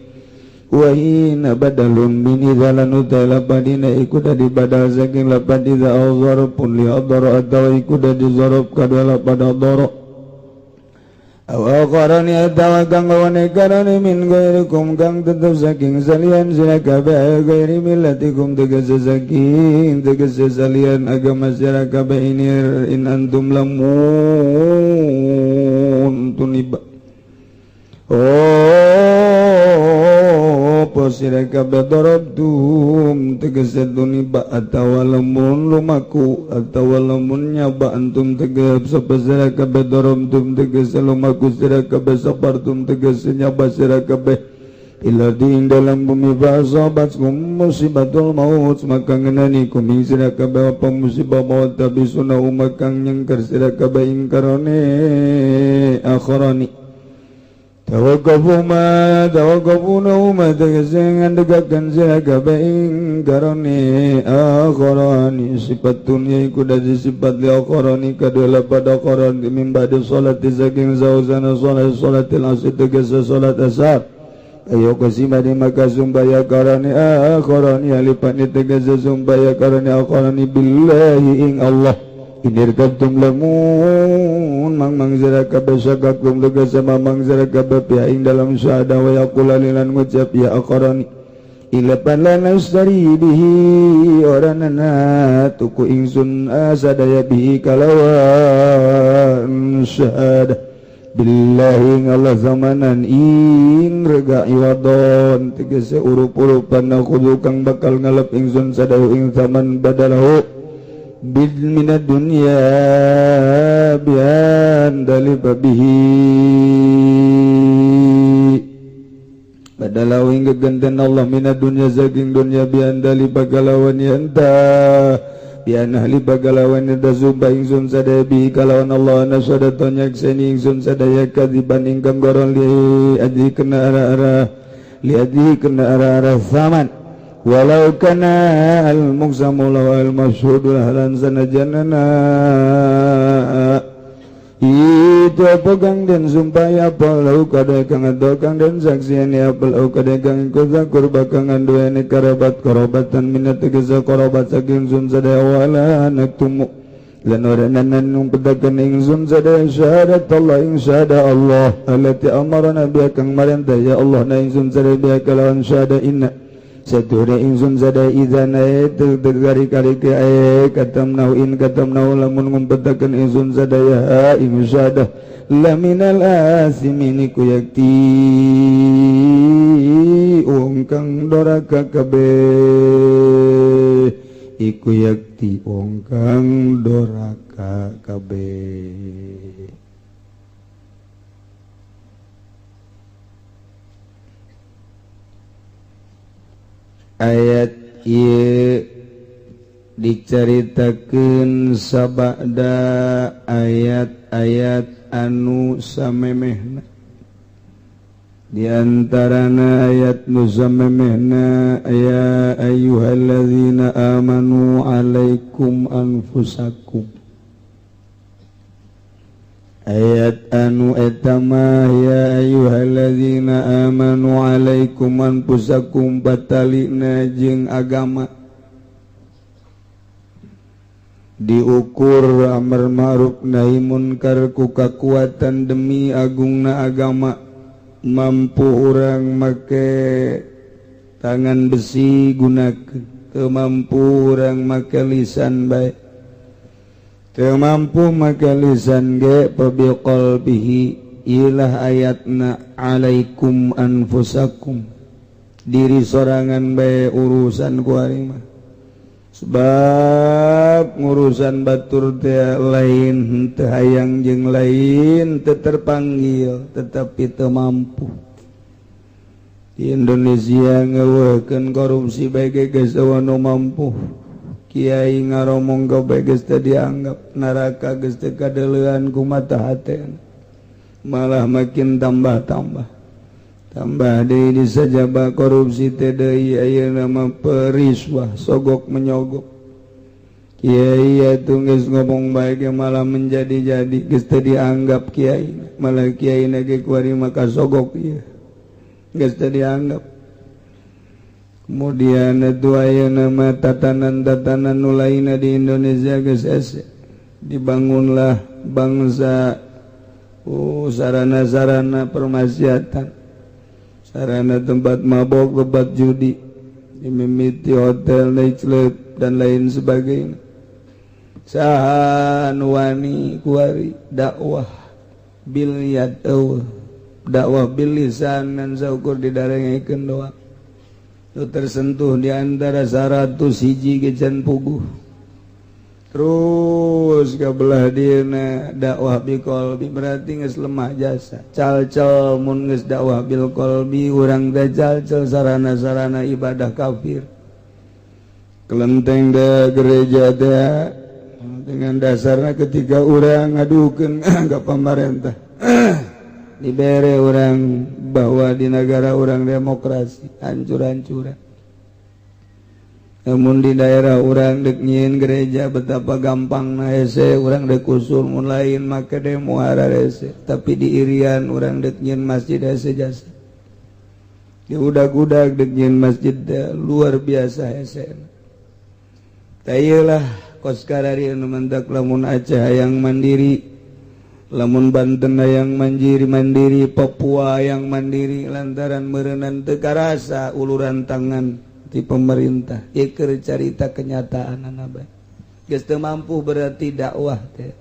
Wa hina badalun min idza lan utai lapan iku dadi badal saking lapan idza, aw zarfun li hadara atawa iku dadi zarf kadua lapan hadara, aw akharani atawa kang gawane karane, min ghairikum kang tetep saking salian sira kabeh, ghairi millatikum tegese saking tegese salian agama sira kabeh, ini in antum lamun tuniba. Oh, apa sira kabeh darabtum tegese tuniba atawa lamun lumaku atawa lamun nyaba antum tegese sapa sira kabeh, darabtum tegese lumaku sira kabeh, sabartum tegese nyaba sira kabeh, ila di dalam bumi, fasabatkum musibatul maut maka ngenani kum ing sira kabeh apa musibah maut, tapi sunah kang nyengker sira kabeh ingkarone akharani. Tawaqafu ma tawaqafuna ma tegese ngandegaken sira kabeh ingkarone akharani, sifatun yaiku dadi sifat li akharani kadua pada akharan, min ba'di salati saking sausana salat, salatil asr tegese salat asar. Ayo kasimani maka sumpah ya karani akharani alifani tegese sumpah ya karani akharani billahi ing Allah, inirtabtum lamun mang mang sira kabeh syakakum tegese mamang sira kabeh ya ing dalam syahada, wa yaqula lan ngucap ya akharani ilapan la nastari bihi oranana tuku ingsun asadaya bihi kalawan syahadah billahi Allah zamanan ing rega iwadon tegese urup-urupan, nakhudhu kang bakal ngalap ingsun sadahu ing zaman badalahu bil minad dunya bian daliba bihi badalahu ing gegenten Allah minad dunya saking dunya, bian daliba kalawan yanta bian ahli bagalawan yanta sumpah ingsun sadaya bihi kalawan Allah nasadatu nyakseni ingsun sadaya kadiban ingkang goron li adhi kena arah-arah li adhi kena arah-arah zaman. Walau kana al-muqsamu law al-mashhudu ahlan sanajanana itu pegang dan sumpah ya lau kada kang kang dan saksian ya lau kada kang zakur bakang anduene karabat karabatan minat tegese karabat saking sun sadaya wala naktumu lan ora nung pedakan ingsun sadaya syahadat Allah ing syahadat Allah allati amarna biha kang marentah ya Allah na ingsun sadaya biha kalawan syahadat inna sature ingsun sada idzana tegari kali ke katamnahu in katamnahu lamun ngumpetakeun ingsun sadaya ing syahadah laminal asimin ku yakti wong kang doraka kabeh iku yakti wong kang doraka kabeh. Ayat ieu dicaritakeun sabada ayat-ayat anu samemehna, di antarana ayat nu samemehna ya ayyuhalladzina amanu alaikum anfusakum, ayat anu eta mah ya ayyuhalladzina amanu alaikum anfusakum batalina jeung agama. Diukur amar ma'ruf nahi munkar ku kakuatan demi agungna agama. Mampu urang make tangan besi gunakeun, teu mampu urang make lisan bae, teu mampu make lisan ge fabiqalbihi. Ilah ayatna, alaikum anfusakum, diri sorangan bae urusan ku ari mah, sebab ngurusan batur teh lain teu hayang jeung lain teu terpanggil, tetapi teu mampu. Di Indonesia ngeuweuhkeun korupsi bae ge geus euweuh nu mampu. Kiai ngaromong bae geus teu dianggap, neraka geus teu kadeuleuan ku mata hatena, malah makin tambah-tambah tambah deui. Disajaba korupsi teh deui ayeuna mah periswah, sogok menyogok. Kiai atuh geus ngomong bae ge malah menjadi-jadi, geus teu dianggap kiai, malah kiai na ge kuari maka sogok ieu geus teu dianggap. Kemudian itu ayeuna mah tatanan-tatanan nu lainna di Indonesia geus hese dibangunlah bangsa, oh, sarana-sarana permaksiatan, sarana tempat mabok, tempat judi, dimimiti hotel, nightclub, dan lain sebagainya. Saha nu wani kuari dakwah bil yad? Euweuh. Dakwah bil lisan ngan saukur didarengekeun doang. Nu tersentuh di antara 100 hiji ge can puguh. Terus ke belah dieuna dakwah bil qalbi, berarti geus lemah jasa, calcal. Mun geus dakwah bil qalbi, urang teh calcal sarana-sarana ibadah kafir, kelenteng da, gereja da, dengan dasarnya ketika urang ngadukeun ke pemerintah, dibere urang bahwa di negara urang demokrasi, hancur-hancuran. Namun di daerah urang dek nyieun gereja betapa gampang na, hese urang dek usul, mun lain make demo hese. Tapi di Irian urang dek nyieun masjid hese jasa, di udag-udag dek nyieun masjid luar biasa hese. Lah, kos karari anu mendak, lamun Aceh yang mandiri, lamun Banten yang mandiri mandiri, Papua yang mandiri, lantaran meureunan teu karasa uluran tangan di pemerintah. Ieu carita kenyataan anak geus teu mampu, berarti dakwah teh.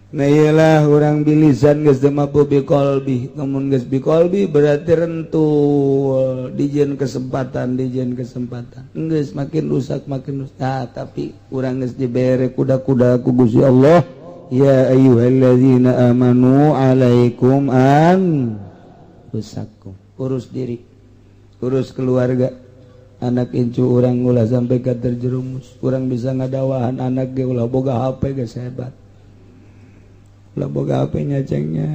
Nah, iyalah urang bilisan geus teu mampu, biqalbi. Lamun geus biqalbi berarti rentul, dijieun kesempatan, dijieun kesempatan geus makin rusak, makin rusak. Nah, tapi urang geus dibere kuda-kuda ku Gusti Allah, ya ayyuhalladzina amanu alaikum anfusakum. Urus diri, urus keluarga, anak incu urang ulah sampai ke terjerumus. Urang bisa ngadawahan anak ge ulah boga HP geus hebat, ulah boga HP nya cengnya.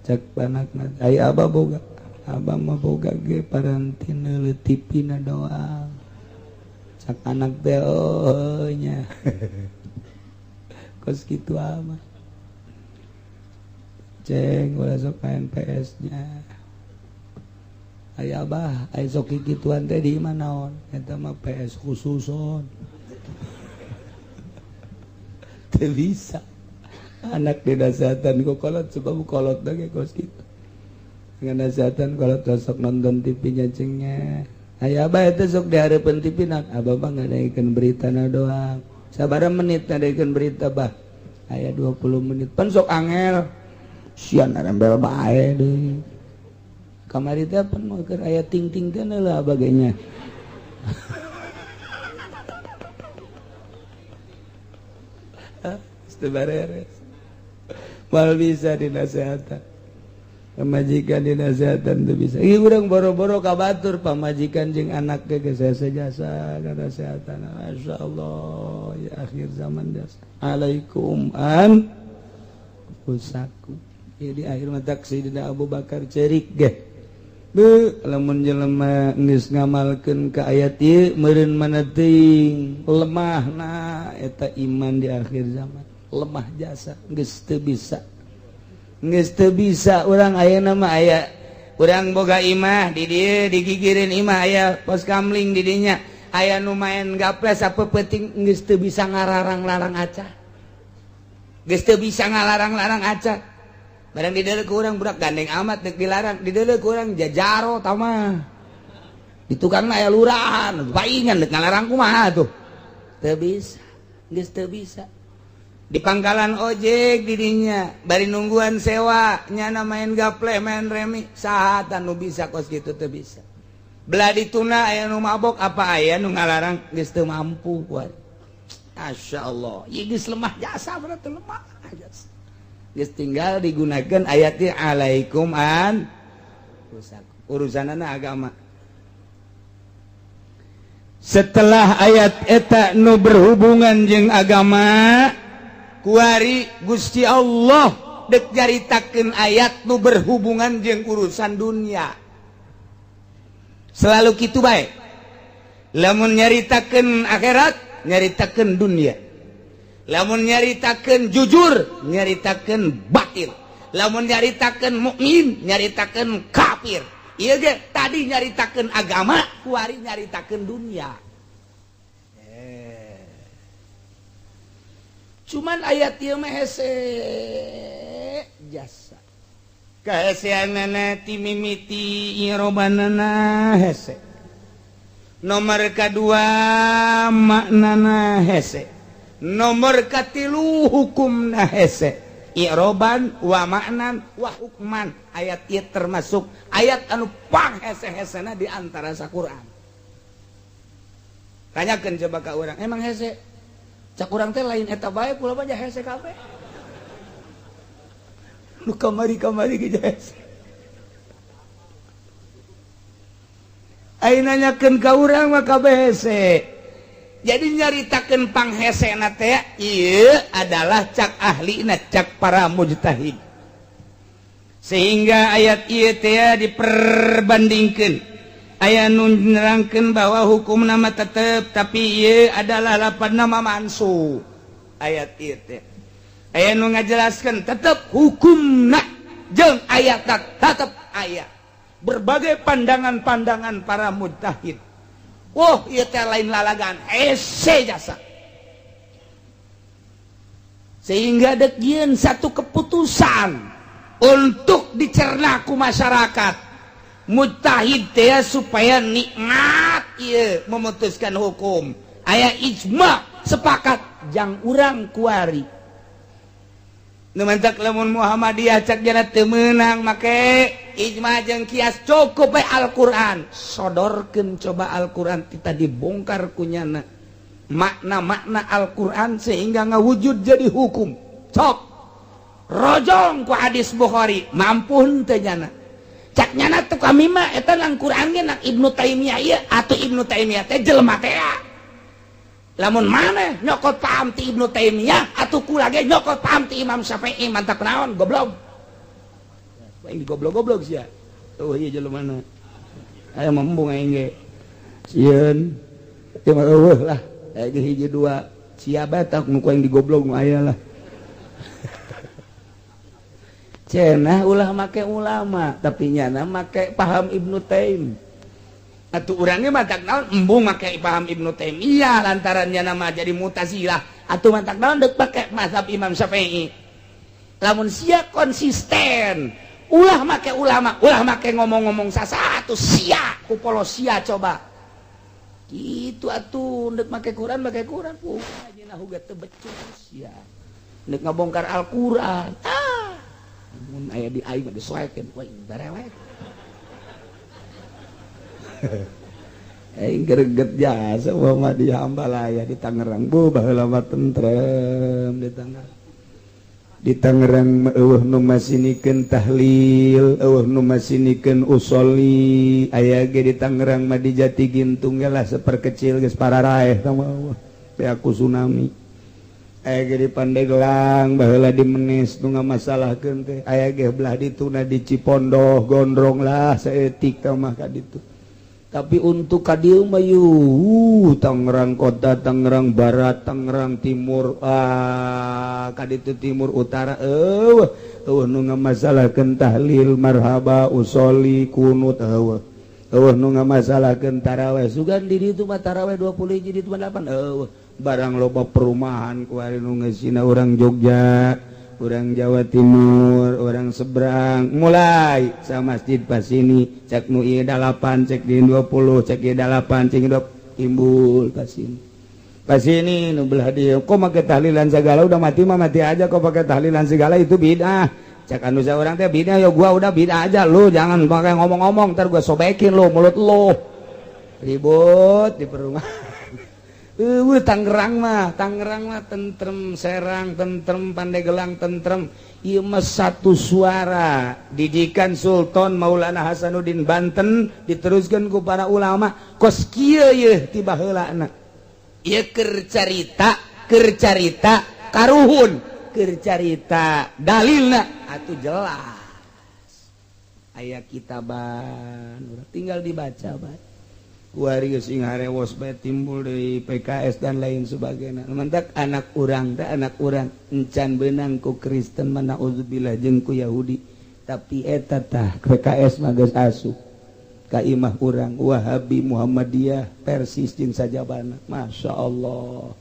Cek anak, ai abah boga, abah mah boga ge paranti neuleuh TV na doang, cak anak teh. Oh nya, kos kitu amat. Ceng, ulah sok main PS nya. Aya abah, aya sok kikituan teh di mana naon eta mah PS khususon. Teu bisa anak dinasehatan ku kolot, sebab kolot ge kos kitu. Dengan nasehatan kolot, sok nonton TV nya cengnya. Aya abah eta sok dihareupeun TV na, abah mah ngadaikeun berita na doang. Sabaraha menit ngadaikeun berita, bah? Aya 20 menit pan sok angel sian, nempel bae deui. Kamari teh pan mah keur aya ting-ting teh lah bagainya. Teu bareres. Mal bisa dinasehatan. Pamajikan dinasehatan teu bisa. Ih, urang boro-boro ka batur, pamajikan jeung anak ge geus hese jasa nasehatan. Masyaallah, ya akhir zaman jasa. Alaikum anfusakum. Ya, di akhir mata Sayyidina Abu Bakar cerik ge. Be, lamun jelema geus ngamalkeun ka ayat ieu meureun mana teuing lemahna eta iman di akhir zaman. Lemah jasa, geus teu bisa. Geus teu bisa urang ayeuna mah. Aya urang boga imah di dieu, digigireun imah aya pos kamling di dinya. Aya nu main gaple sapeupeting geus teu bisa ngalarang-larang aca. Geus teu bisa ngalarang-larang aca. Barang dideuleu ku urang budak gandeng amat deuk dilarang, dideuleu ku urang jajaro tah mah. Di tukangna aya lurahan, paingan deuk ngalarang kumaha tuh. Teu bisa, geus teu bisa. Di pangkalan ojek didinya bari nungguan sewa nyana main gaple main remi, saha nu bisa kos gitu? Teu bisa. Belah dituna aya nu mabok, apa aya nu ngalarang? Geus teu mampu kuat. Masya Allah, ieu geus lemah jasa, berarti lemah jasa. Geus tinggal digunakan ayatnya alaikum an urusanana agama. Setelah ayat eta nu berhubungan jeung agama, kuari Gusti Allah dek nyaritakeun ayat nu berhubungan jeung urusan dunia. Selalu kitu bae, lamun nyaritakeun akhirat nyaritakeun dunia, lamun nyaritakeun jujur nyaritakeun batil, lamun nyaritakeun mukmin nyaritakeun kafir. Ieu ge tadi nyaritakeun agama, kuari nyaritakeun dunia. Cuman ayat ieu mah hese jasa kaheseanana ti mimiti irobanana hese, nomor kedua maknana hese, nomor katilu hukumna hese. I'roban wa maknan wa hukman, ayat ieu termasuk ayat anu pang hese-hesena di antara saquran. Tanyakeun coba ka urang, emang hese? Cak urang teh lain eta bae, kula mah hese kabeh. Nu kamari-kamari ge hese. Ai nanyakeun ka urang mah kabeh hese. Jadi nyaritakeun panghesena teh ieu adalah cak ahlina, cak para mujtahid. Sehingga ayat ieu teh diperbandingkeun. Aya nu nerangkeun bahwa hukum nama tetep, tapi ieu adalah lapan nama mansuh ayat ieu teh. Aya nu ngajelaskeun tetep hukumna jeung ayat tetep aya. Berbagai pandangan-pandangan para mujtahid. Wah, ieu teh lain lalagan, hese jasa. Sehingga dek jieun satu keputusan untuk dicerna ku masyarakat mujtahid teh supaya nikmat ieu memutuskan hukum. Aya ijma sepakat jang urang kuari. Nu mantak lamun Muhammadiyah cak jana teu meunang make ijma jeung kias, cukup bae Al-Qur'an. Sodorkeun coba Al-Qur'an, kita dibongkar kunyana makna-makna Al-Qur'an sehingga ngawujud jadi hukum. Cok rojong ku hadis Bukhari, mampu henteu nyana? Cak nyana tuh kami mah eta nang Quran ge nang Ibnu Taimiyah ieu atuh. Ibnu Taimiyah teh jelema teh. Lamun maneh nyokot paham ti Ibnu Taimiyah atuh kula ge nyokot paham ti Imam Syafi'i, mantap naon goblok. Aing goblok-goblok sia. Oh iya, jelema mana aya membung aing ge sieun teu mah eueuh lah. Aya ge hiji dua sia bae tak nu ku aing digoblok nu aya lah. Cenah ulah make ulama, tapi nyana make paham Ibnu Taim. Atuh urangnya matak naon embung make paham Ibnu Taimiyah lantaran nyana mah jadi Mutazilah. Atuh matak naon deuk make mazhab Imam Syafi'i? Lamun sia konsisten ulah make ulama, ulah make ngomong-ngomong sasatu sia ku polos sia coba gitu. Atuh deuk make Quran, make Quran aja huga teu becus sia deuk ngabongkar Al-Quran. Ah, mun aya di aing mah disoekeun we barewek. Aing greget jasa Muhammadiyah Ambalaya di Tangerang. Bu, baheula mah tentrem di Tangerang. Di Tangerang mah eueuh nu masinikeun tahlil, eueuh nu masinikeun usoli. Aya ge di Tangerang mah di Jati Gintung ge lah seperkecil geus pararaeh tah mah. Beak ku tsunami. Aya ge di Pandeglang baheula di Menes nu ngamasalahkeun teh. Aya ge belah dituna di Cipondoh, Gondrong lah saeutik tah mah ka ditu. Tapi untuk ka dieu mah yuh, Tangerang Kota, Tangerang Barat, Tangerang Timur, ah ka ditu Timur Utara eueuh eueuh nu ngamasalahkeun tahlil, marhaba, usoli, kunut eueuh. Euweuh nu ngamasalahkeun taraweh. Sugan di ditu mah taraweh 20 hiji, di ditu mah 8. Euweuh, barang loba perumahan kuari nu ngeusina urang Jogja, urang Jawa Timur, orang seberang, mulai sama masjid pas ini cek nu ieu 8, cek di 20, cek ieu 8, cek 20, timbul pas ini. Pas ini nu belah dieu kok make tahlilan segala, udah mati mah mati aja, kok pakai tahlilan segala, itu bid'ah. Cek anu orang teh bid'ah, ya gua udah bid'ah aja, lu jangan pakai ngomong-ngomong, ntar gua sobekin lu mulut lu. Ribut di perumahan. Tangerang mah, Tangerang mah tentrem, Serang tentrem, Pandeglang tentrem. Ieu mah satu suara didikan Sultan Maulana Hasanuddin Banten diteruskan ku para ulama kos kieu yeuh ti baheulana. Ieu keur carita karuhun, keur carita dalilna atuh jelas. Aya kitaban, tinggal dibaca bae. Kuari sing harewos bae timbul dari PKS dan lain sebagainya. Mantak anak urang teh, anak urang encan beunang ku Kristen mana, naudzubillah, jeung ku Yahudi. Tapi eta tah PKS mah geus asup ka imah urang, Wahabi, Muhammadiyah, Persis jeung sajabana. Masya Allah.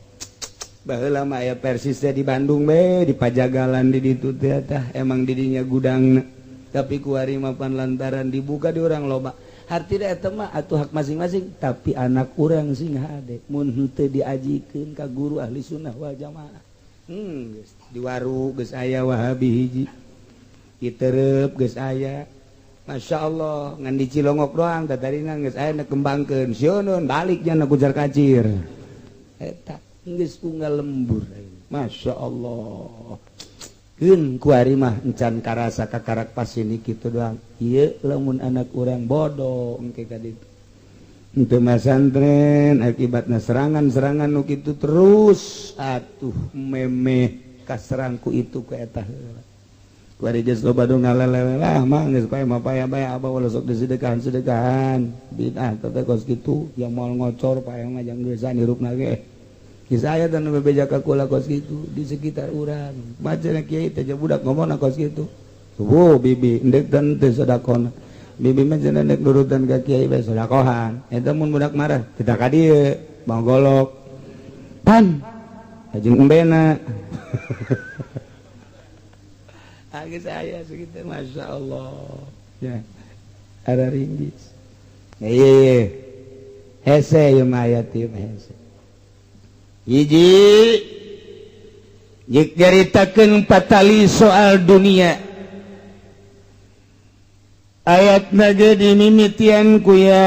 Baheula mah aya Persis teh di Bandung be, di Pajagalan di ditu teh, tah emang didinya gudangna. Tapi kuari mah pan lantaran dibuka di urang loba. Hartina eta mah atuh hak masing-masing, tapi anak urang sing hade mun henteu diajikeun ka guru ahli sunnah wal jamaah. Geus di Waru geus aya Wahabi hiji. Diterep geus aya. Masya Allah, ngan di Cilongok doang, tadina geus aya nu kembangkeun. Sieun balik nya kucar kacir. Eta geus unggal lembur. Masya Allah. Keun kuari mah encan karasa kakarak pas ini kitu doang. Ieu lamun anak urang bodoh engke ka ditu. Henteu masantren akibatna serangan-serangan nu kitu terus atuh memeh kaserangku itu ku eta heula. Kuari geus loba nu ngalelele lah mah geus pae mah paya bae abah ulah sok disedekahan-sedekahan. Bid'ah teh kos kitu yang moal ngocor pae mah jang geusan hirupna ge. Kisah aya dan bebeja ka kula kos kitu di sekitar urang. Maca kiai teh budak ngomongna kos kitu. Tuh bibi endek dan teu sedekahna. Bibi mah cenah endek nurutan ka kiai bae sedekahan. Eta mun budak marah tidak ka dieu, bang golok. Pan jeung embena. Geus aya sakitu, Masya Allah. Ya. Ara ringgis. Ieu hese ieu mah ayat ieu mah hese. Hiji jik nyaritakeun patali soal dunia. Ayat ge dimimitian ku ya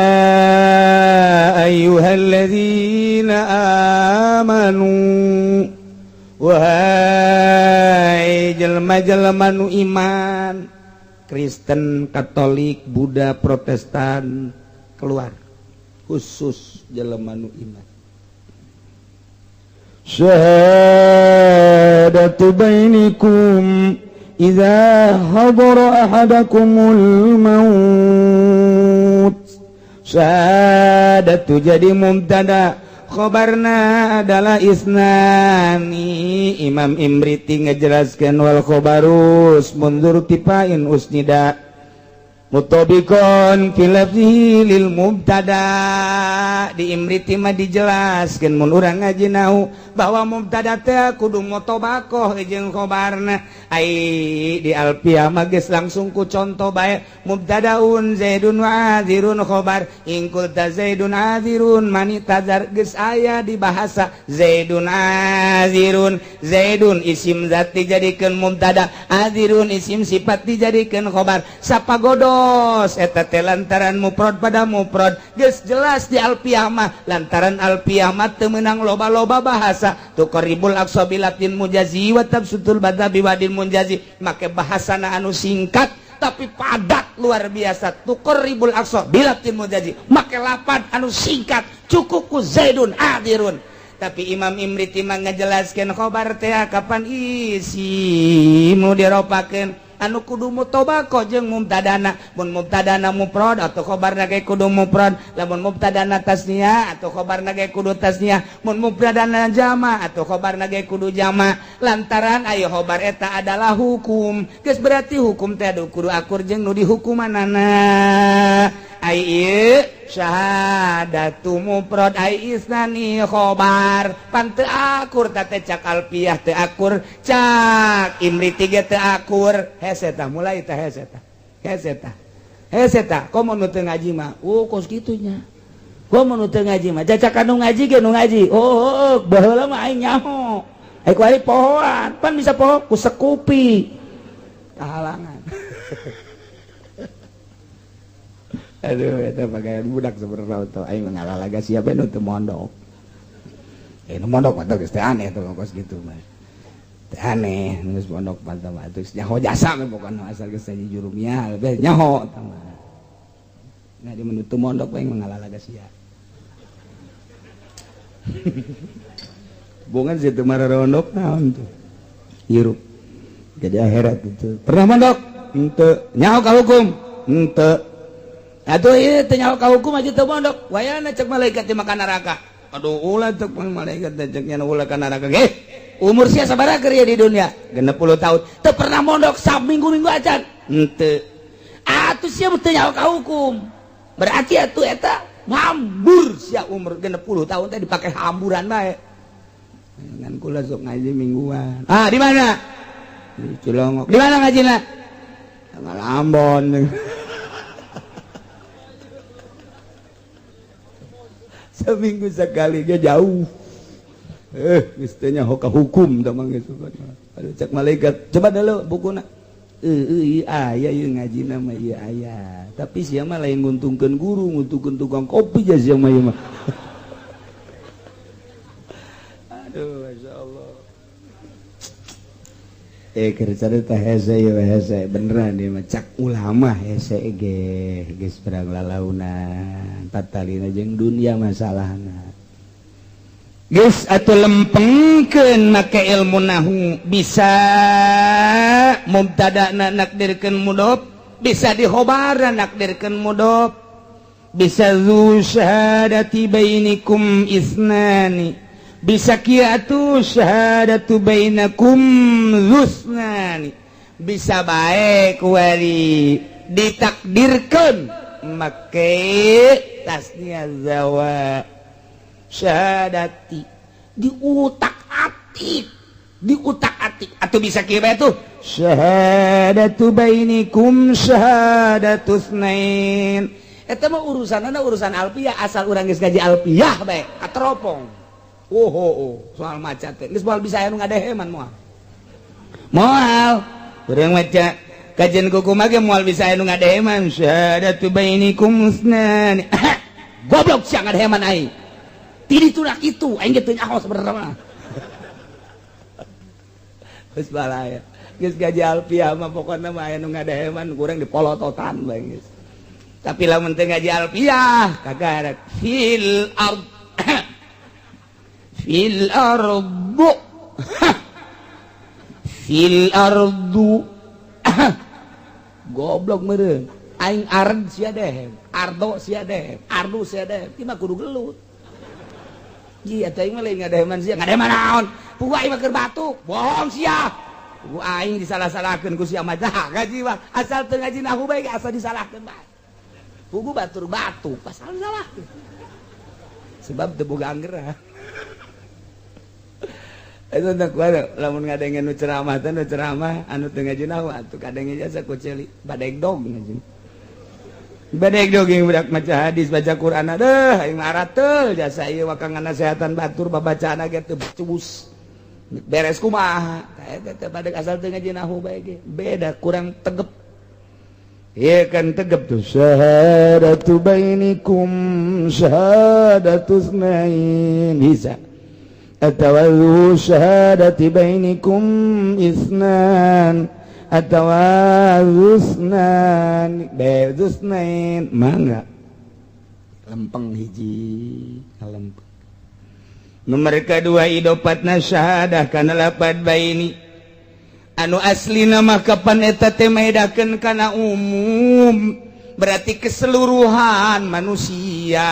ayyuhalladzina amanu, wahai jelema-jelema nu iman, Kristen, Katolik, Buddha, Protestan keluar, khusus jelema nu iman. Syahadatu bainikum idza hadara ahadakumul maut. Syahadatu jadi mubtada, khobarna adalah isnani. Imam Imriti ngejelaskan wal khobarus mundur tipain usnida mutobikon fi lafzihi lil mubtada. Di Imriti mah dijelaskeun mun urang ngaji nahu bahwa mubtada teh kudu mutobakoh jeung khobarna. Ai di Alfiyah mah geus langsung ku contoh bae, mubtadaun zaidun wa azirun khobar, in qulta zaidun azirun mani tazar, geus aya di bahasa zaidun azirun. Zaidun isim zat dijadikeun mubtada, azirun isim sifat dijadikeun khobar. Sapagodos eta teh lantaran mufrad pada mufrad geus jelas di Alfiyah mah, lantaran Alfiyah mah teu meunang loba-loba bahasa. Tuqarribul aqsa bilatin mujazi wa tabsutul badha biwadin munjazi, make bahasana anu singkat tapi padat luar biasa. Tuqarribul aqsa bilatin mujazi, make lapan anu singkat cukup ku zaidun adirun. Tapi Imam Imriti mah ngajelaskeun khobar teh kapan isi nu diropakeun anu kudu mutobaqoh jeung mubtadana. Mun mubtadana mufrad atau khobarna ge kudu mufrad, lamun mubtadana tasniah atau khobarna ge kudu tasniah, mun mubtadana jama atau khobarna ge kudu jama, lantaran ayo khobar eta adalah hukum. Geus berarti hukum teh kudu akur jeung nu dihukumanana. Ai ieu syahadatu mufrad, ai isnani khobar. Pan teu akur teh, cak alfiah teu akur, cak imriti ge teu akur. Hese tah, mulai tah, hese tah, hese tah, hese tah. Komo nu teu ngaji mah, oh, kos kitu nya. Komo nu teu ngaji mah, cacak nu ngaji ge, nu ngaji, oh, baheula mah aing nyaho. Ai ku ari pohoan, pan bisa poho ku sekupi kahalangan. Aduh, eta pakaian budak sebenarnya tuh. Aing ngalalaga siapa nu teu mondok. Eh, nu mondok mah geus teh aneh tuh kos gitu mah. Teh aneh, geus mondok mah teh geus nyaho jasa mah pokona, asal geus saji jurumiyah geus nyaho tah mah. Nah, di mun teu mondok aing ngalalaga sia. Bongan sih teu mararondok naon tuh. Hirup. Jadi akhirat itu. Pernah mondok? Henteu. Nyaho ka hukum? Henteu. Atuh ieu teu nyaho ka hukum aja teu mondok. Wayana cek malaikat teh makan neraka. Aduh, ulah cek malaikat teh, cek nya ulah ka neraka. Ge, umur sia sabaraha keur di dunia? 60 tahun. Teu pernah mondok saminggu-minggu acan. Henteu. Atuh sia teu nyaho ka hukum. Berarti atuh eta ngambur sia umur 60 tahun teh dipake hamburan bae. Ngan kula sok ngaji mingguan. Ah, di mana? Di Cilongok. Di mana ngajina? Tanggal Ambon. Seminggu sekali dia jauh. Eh, mestinya hoka hukum tah mah geus. Aduh, cek malaikat, coba dulu bukuna. Eh, aya ieu ngajina mah, ieu aya. Tapi sia mah lain nguntungkeun guru, nguntungkeun tukang kopi ja sia mah ieu mah. Aduh, Masya Allah. Eh, keur carita hese ieu, hese beneran ieu mah, cak ulama hese ge geus perang lalaunan tatalina jeung dunia masalahna. Geus atuh lempengkeun make ilmu nahu, bisa mubtadana nakdirkeun mudhof, bisa dihobaran nakdirkeun mudhof, bisa zu syahadati bainikum isnani, bisa kieu atuh syahadatu bainakum zusnani, bisa bae kuari ditakdirkeun make tasnia zawa syahadati, diutak-atik, diutak-atik, atau bisa kieu bae tuh syahadatu bainikum syahadatu tsnain. Eta mah urusanana urusan alfiah, asal urang geus ngaji alfiah bae kateropong. Oh, oh, oh, soal maca teh geus moal bisa aya nu ngadeheman, moal. Moal. Urang maca kajian kuku mah ge moal bisa aya nu ngadeheman syahadatu bainikum tsnan. Goblok sia ngadeheman aing. Ti ditu kitu aing ge teu nyaho sebenarnya mah. Geus balaya. Geus gaji alfiah mah pokona mah aya nu ngadeheman kurang dipolototan bae geus. Tapi lamun teu ngaji alfiah kagarak fil ard fil ardu fil ardu. Goblok meureun aing, ard sia dehem, ardo sia dehem, ardu sia dehem, ieu mah kudu gelut. Ji eta aing mah lain ngadeheman sia, ngadeheman naon? Pugu aing mah keur batuk, bohong sia. Pugu aing disalah-salahkeun ku sia mah, ngaji mah asal teu ngaji nahu bae asal disalahkeun bae. Pugu batur batuk pasal disalahkeun. Sebab teu boga anggeran. Itu teh kuat lamun ngadengen nu ceramah teh, nu ceramah anu teu ngaji nahu atuh kadenge jasa ku ceuli badegdog ngaji. Badegdog yang budak maca hadis, baca Quran, aduh aing mah arateul jasa ieu wakang nasehatan batur, babacaan ge teu becus. Beres kumaha? Eta teh badeg asal teu ngaji nahu bae ge. Beda kurang tegep. Iya kan tegep tuh syahadatu bainikum syahadatu tsnain bisa. Atawazu syahadati bainikum isnan atawazusnan bezusnain mangga lempeng hiji lempeng. Nomor kedua idopatna syahadah kana lapad baini anu asli nama kapan eta teh maedakeun kana umum, berarti keseluruhan manusia,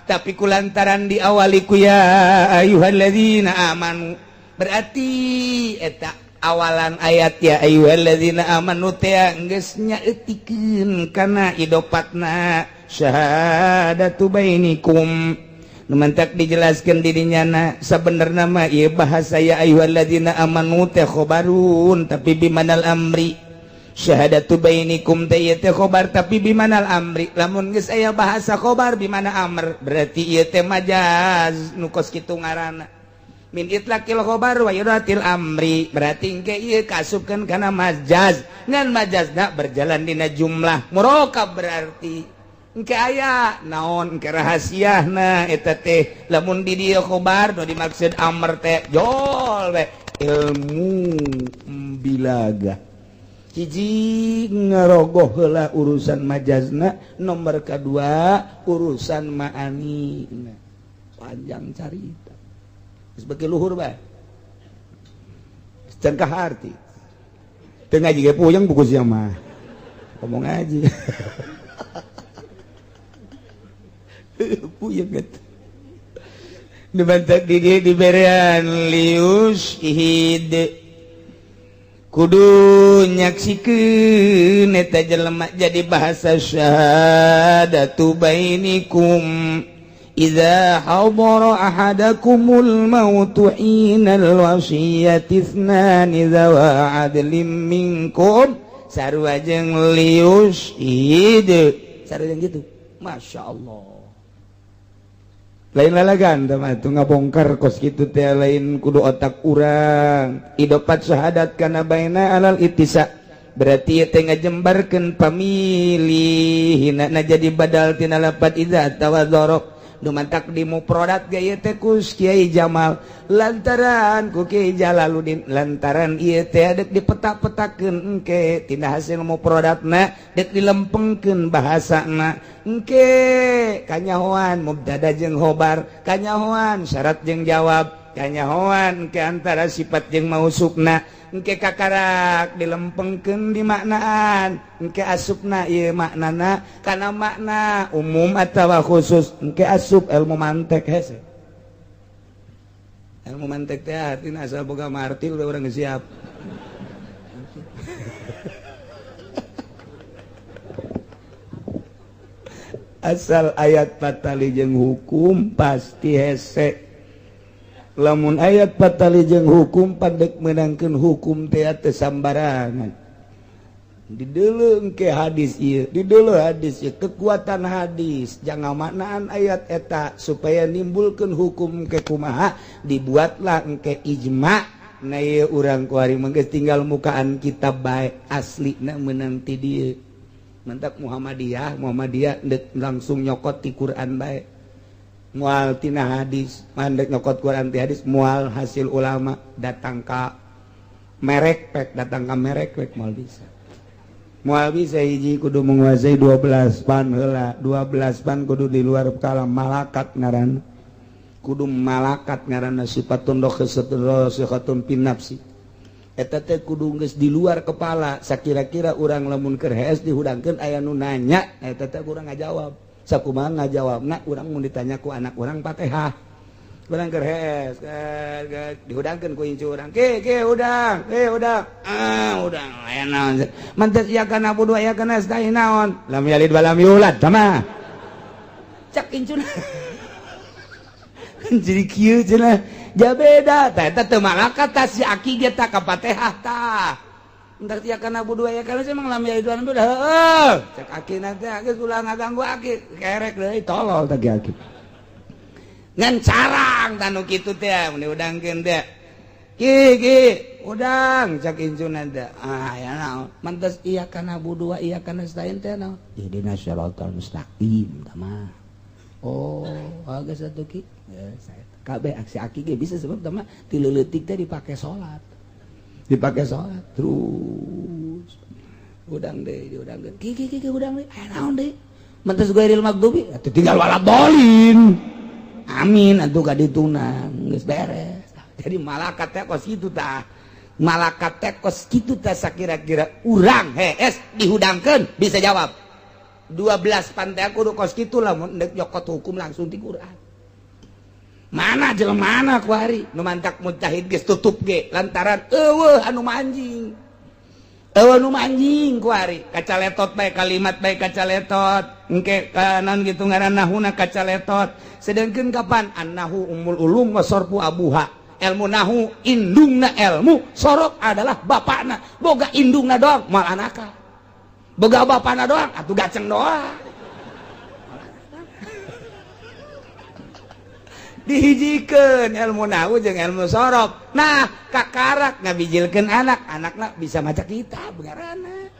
tapi kulantaran diawali ku ya ayyuhalladzina amanu, berarti eta Awalan ayat ya ayyuhalladzina amanu teh geus nyaeutikeun kana idopatna syahadatu bainikum. Nu mantak dijelaskeun di dinya na sabenerna mah ieu bahasa ya ayyuhalladzina amanu teh khobarun tapi bimanal amri. Syahadatu bainikum teh ieu teh khobar tapi bimanal amri. Lamun geus aya bahasa khobar bimana amr, berarti ieu teh majaz nu kos kitu ngaranna. Min itlaqil khobar wa iradatil amri, berarti engke ieu kaasupkeun kana majaz. Ngan majazna berjalan dina jumlah murokab, berarti engke aya naon engke rahasiana eta teh. Lamun di dieu khobar nu dimaksud amr teh jol we ilmu bilaga. Hiji ngarogoh heula urusan majazna, nomor kedua urusan ma'ani. Panjang carita sebagai luhur bae cengkah arti teu ngaji ge puyeng buku sia mah ngomong ngaji puyeng gitu. Dibantak di dieu diberean lius ihid kudu nyaksikeun eta jelema jadi bahasa syahadatu bainikum idza hadara ahadakumul mautu hinal wasiyati ithnani dzawa adlim minkum sarua jeung lius ihid sarua jeung gitu. Masya Allah, lain lalagan teh mah ngabongkar kos kitu teh lain kudu otak urang. Idopat syahadat kana baina alal ittisa, berarti ieu teh ngajembarkeun pamilih hina jadi badal tina lapat idza atawa dzaraf. Nu mantak di muprodat ge ieu teh ku Kiai Jamal lantaran ku Kiai Jalaluddin, lantaran ieu teh dek dipetak-petakeun engke tina hasil muprodatna dek dilempengkeun bahasana engke kanyahoan mubtada jeung khobar, kanyahoan syarat jeung jawab, kanyahoan ke antara sifat jeung mausufna, engke kakarak dilempengkeun di maknaan engke asupna ieu maknana kana makna umum atawa khusus, engke asup ilmu mantek hese. Ilmu mantek teh artina asal boga martil we urang geus siap. Asal ayat patali jeung hukum pasti hese. Lamun ayat patali jeung hukum pandek menangkeun hukum teh teu sambarangan. Dideuleu ke hadis ieu, dideuleu hadis ieu, kekuatan hadis jangan maknaan ayat eta supaya nimbulkeun hukum ke kumaha dibuatlah engke ijma. Nah ieu urang kuari mah geus tinggal mukaan kitab bae aslina meunang ti dieu. Mantak Muhammadiyah, Muhammadiyah deuk langsung nyokot ti Quran bae. Mual tina hadis, mandek nyokot Quran ti hadis, mual hasil ulama datang ka merek pek, datang ka merek pek moal bisa. Moal bisa hiji kudu menguasai 12 pan heula, 12 pan kudu di luar kalam malakat ngaran. Kudu malakat ngaranna sifatun rasikhatun fin nafsi. Eta teh kudu geus di luar kepala, sakira-kira urang lamun keur hees dihudangkeun aya nu nanya, eta teh urang ngajawab. Sakumaha ngajawabna urang mun ditanya ku anak urang Fatihah. Urang keur hees dihudangkeun ku incu urang. Ki ki udang, ki udang. Ah udang aya naon. Mantes ya kana budu aya kana nasta'in naon. Lam yalid walam yulad sama. Cak incuna. Jadi kieu cenah. Ja beda tah eta teu malakat tah si aki ge tah ka Fatihah tah. Entar tia kana budu aya kana emang lam yalid walam yulad heueuh. Cek aki nanti geus ulah ngaganggu aki, kerek deui tolol tah aki. Ngan carang tanu kitu teh mun diudangkeun teh. Ki ki udang cak incuna teh. Ah ya naon? Mantes iya kana budu wa iya kana nasta'in teh naon? Ihdina siratal mustaqim tah mah. Oh, geus atuh ki. Geus kabeh aksi aki ge bisa sebab tah mah ti leutik teh dipake salat. Dipakai sholat terus udang deh diudangkeun ki ki ki udang deh aya naon deui mantes ghairil maghdubi atuh tinggal waladolin amin atuh ka dituna geus beres. Jadi malakat teh kos kitu tah, malakat teh kos kitu tah sakira-kira urang hees dihudangkeun bisa jawab 12 pantai kudu kos kitu lamun deuk nyokot hukum langsung ti Quran. Mana Mana jelema mana kuari nu mantak mujtahid geus tutup ge lantaran eueuh anu manjing. Eueuh nu manjing kuari kacaletot bae, kalimat bae kacaletot, engke kanan gitu ngaran nahuna kacaletot. Sedangkeun kapan annahu ummul ulum wa sarfu abuha, ilmu nahu indungna ilmu, sorof adalah bapakna. Boga indungna doang moal anaka, boga bapakna doang atuh gaceng doang. Dihijikeun ilmu nahu jeung ilmu sorof. Nah, kakarak ngabijilkeun anak, anakna bisa maca kitab ngaranna.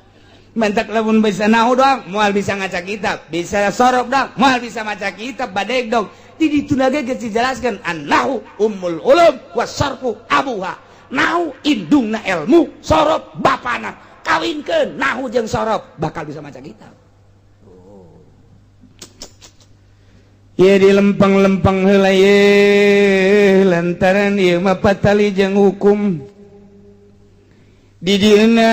Mantak lamun bisa nahu doang moal bisa ngaca kitab, bisa sorof doang moal bisa maca kitab, badeg dong. Di ditu ge geus dijelaskeun annahu ummul ulum wasarfu abuha. Nahu indungna ilmu, sorof bapana. Kawinkeun nahu jeung sorof bakal bisa maca kitab. Ye di lempeng-lempeng heula ye lantaran ieu mah patali jeung hukum. Di dieuna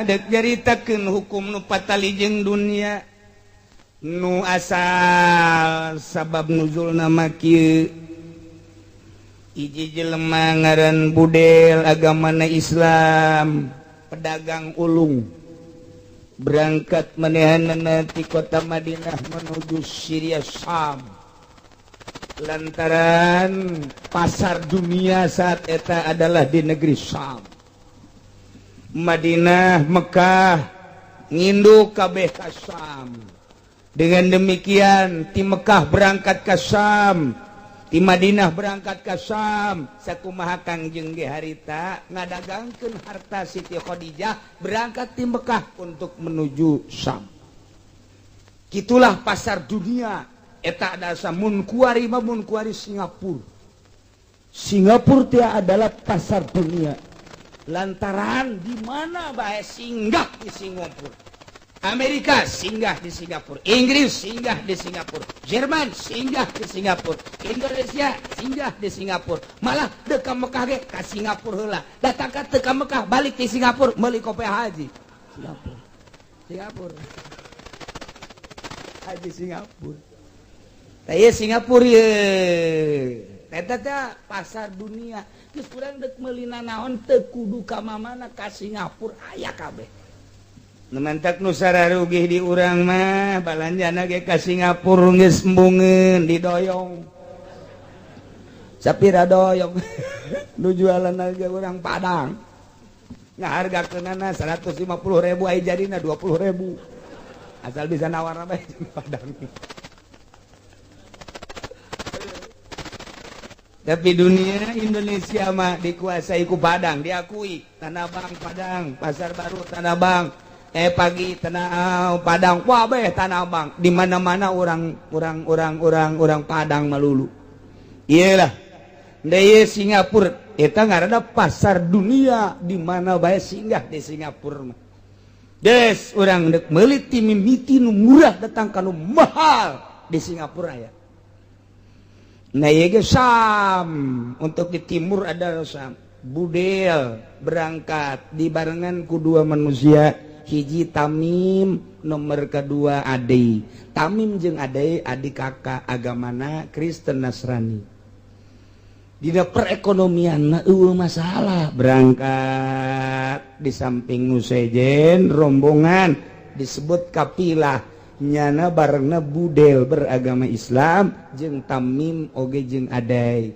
dek nyaritakeun hukum nu patali jeung dunia nu asal sabab nuzulna mah kieu. Hiji jelema ngaran Budel, agamana Islam, pedagang ulung, berangkat manehanana ti kota Madinah menuju Syria Syam lantaran pasar dunia saat eta adalah di negeri Syam. Madinah, Mekah nginduk kabeh ka Syam. Dengan demikian ti Mekah berangkat ke Syam, ti Madinah berangkat ke Syam. Sakumaha Kangjeng ge harita ngadagangkeun harta Siti Khadijah berangkat ti Mekah untuk menuju Syam. Gitulah pasar dunia eta ada mun kuari mah mun kuari Singapura. Singapura teh adalah pasar dunia lantaran di mana bae singgah di Singapura. Amerika singgah di Singapura, Inggris singgah di Singapura, Jerman singgah di Singapura, Indonesia singgah di Singapura. Malah dek ka Mekah ge ka Singapura heula. Datang ka teu ka Mekah balik di Singapura meuli kope haji. Singapura. Singapura. Haji Singapura. Tah ieu Singapura ye. Eta teh pasar dunia. Geus urang deuk meuli nanaon teu kudu ka mamana, ka Singapura aya kabeh. Mantak nu sararugih di urang mah balanjana ge ka Singapura geus embungeun didoyong. Sapira doyong nu jualan ge urang Padang. Ngahargakeunana 150.000 aya jadina 20.000. Asal bisa nawar bae jeung Padang. Tapi dunia Indonesia mah dikuasai ku Padang, diakui Tanah Abang Padang, Pasar Baru Tanah Abang. Pagi Tanah Padang, wah beh Tanah Abang, di mana-mana orang orang orang orang orang Padang melulu. Iyalah, deui Singapura eta ngaranna pasar dunia di mana bae singgah di Singapura mah. Des urang deuk meuli ti mimiti nu murah datang ka nu mahal di Singapura aya. Nah ieu ge Sam, untuk di timur ada Sam. Budel berangkat dibarengan ku dua manusia, hiji Tamim, nomor kedua Ade. Tamim jeung Ade adik kakak, agamana Kristen Nasrani. Dina perekonomian eueuh masalah, berangkat di samping nu sejen rombongan disebut kapilah, nyana barengna Budel beragama Islam jeung Tamim oge jeung Ade.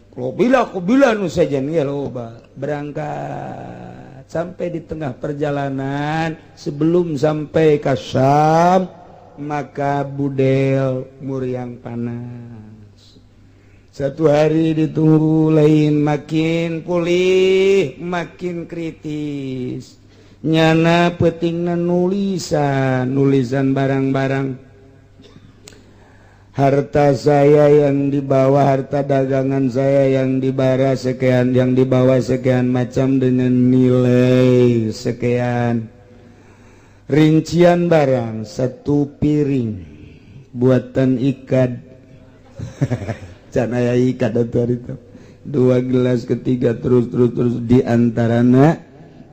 Kubila kubila nu sejen ge loba berangkat. Sampai di tengah perjalanan sebelum sampai ke Syam, maka Budel muriang panas. Satu hari ditunggu lain, makin pulih makin kritis. Nyana petingna nulisan nulisan barang-barang harta saya yang dibawa, harta dagangan saya yang dibawa sekian, yang dibawa sekian macam dengan nilai sekian. Rincian barang satu piring buatan ikat, can aya ikat atuh itu, dua gelas, ketiga, terus terus terus. Di antarana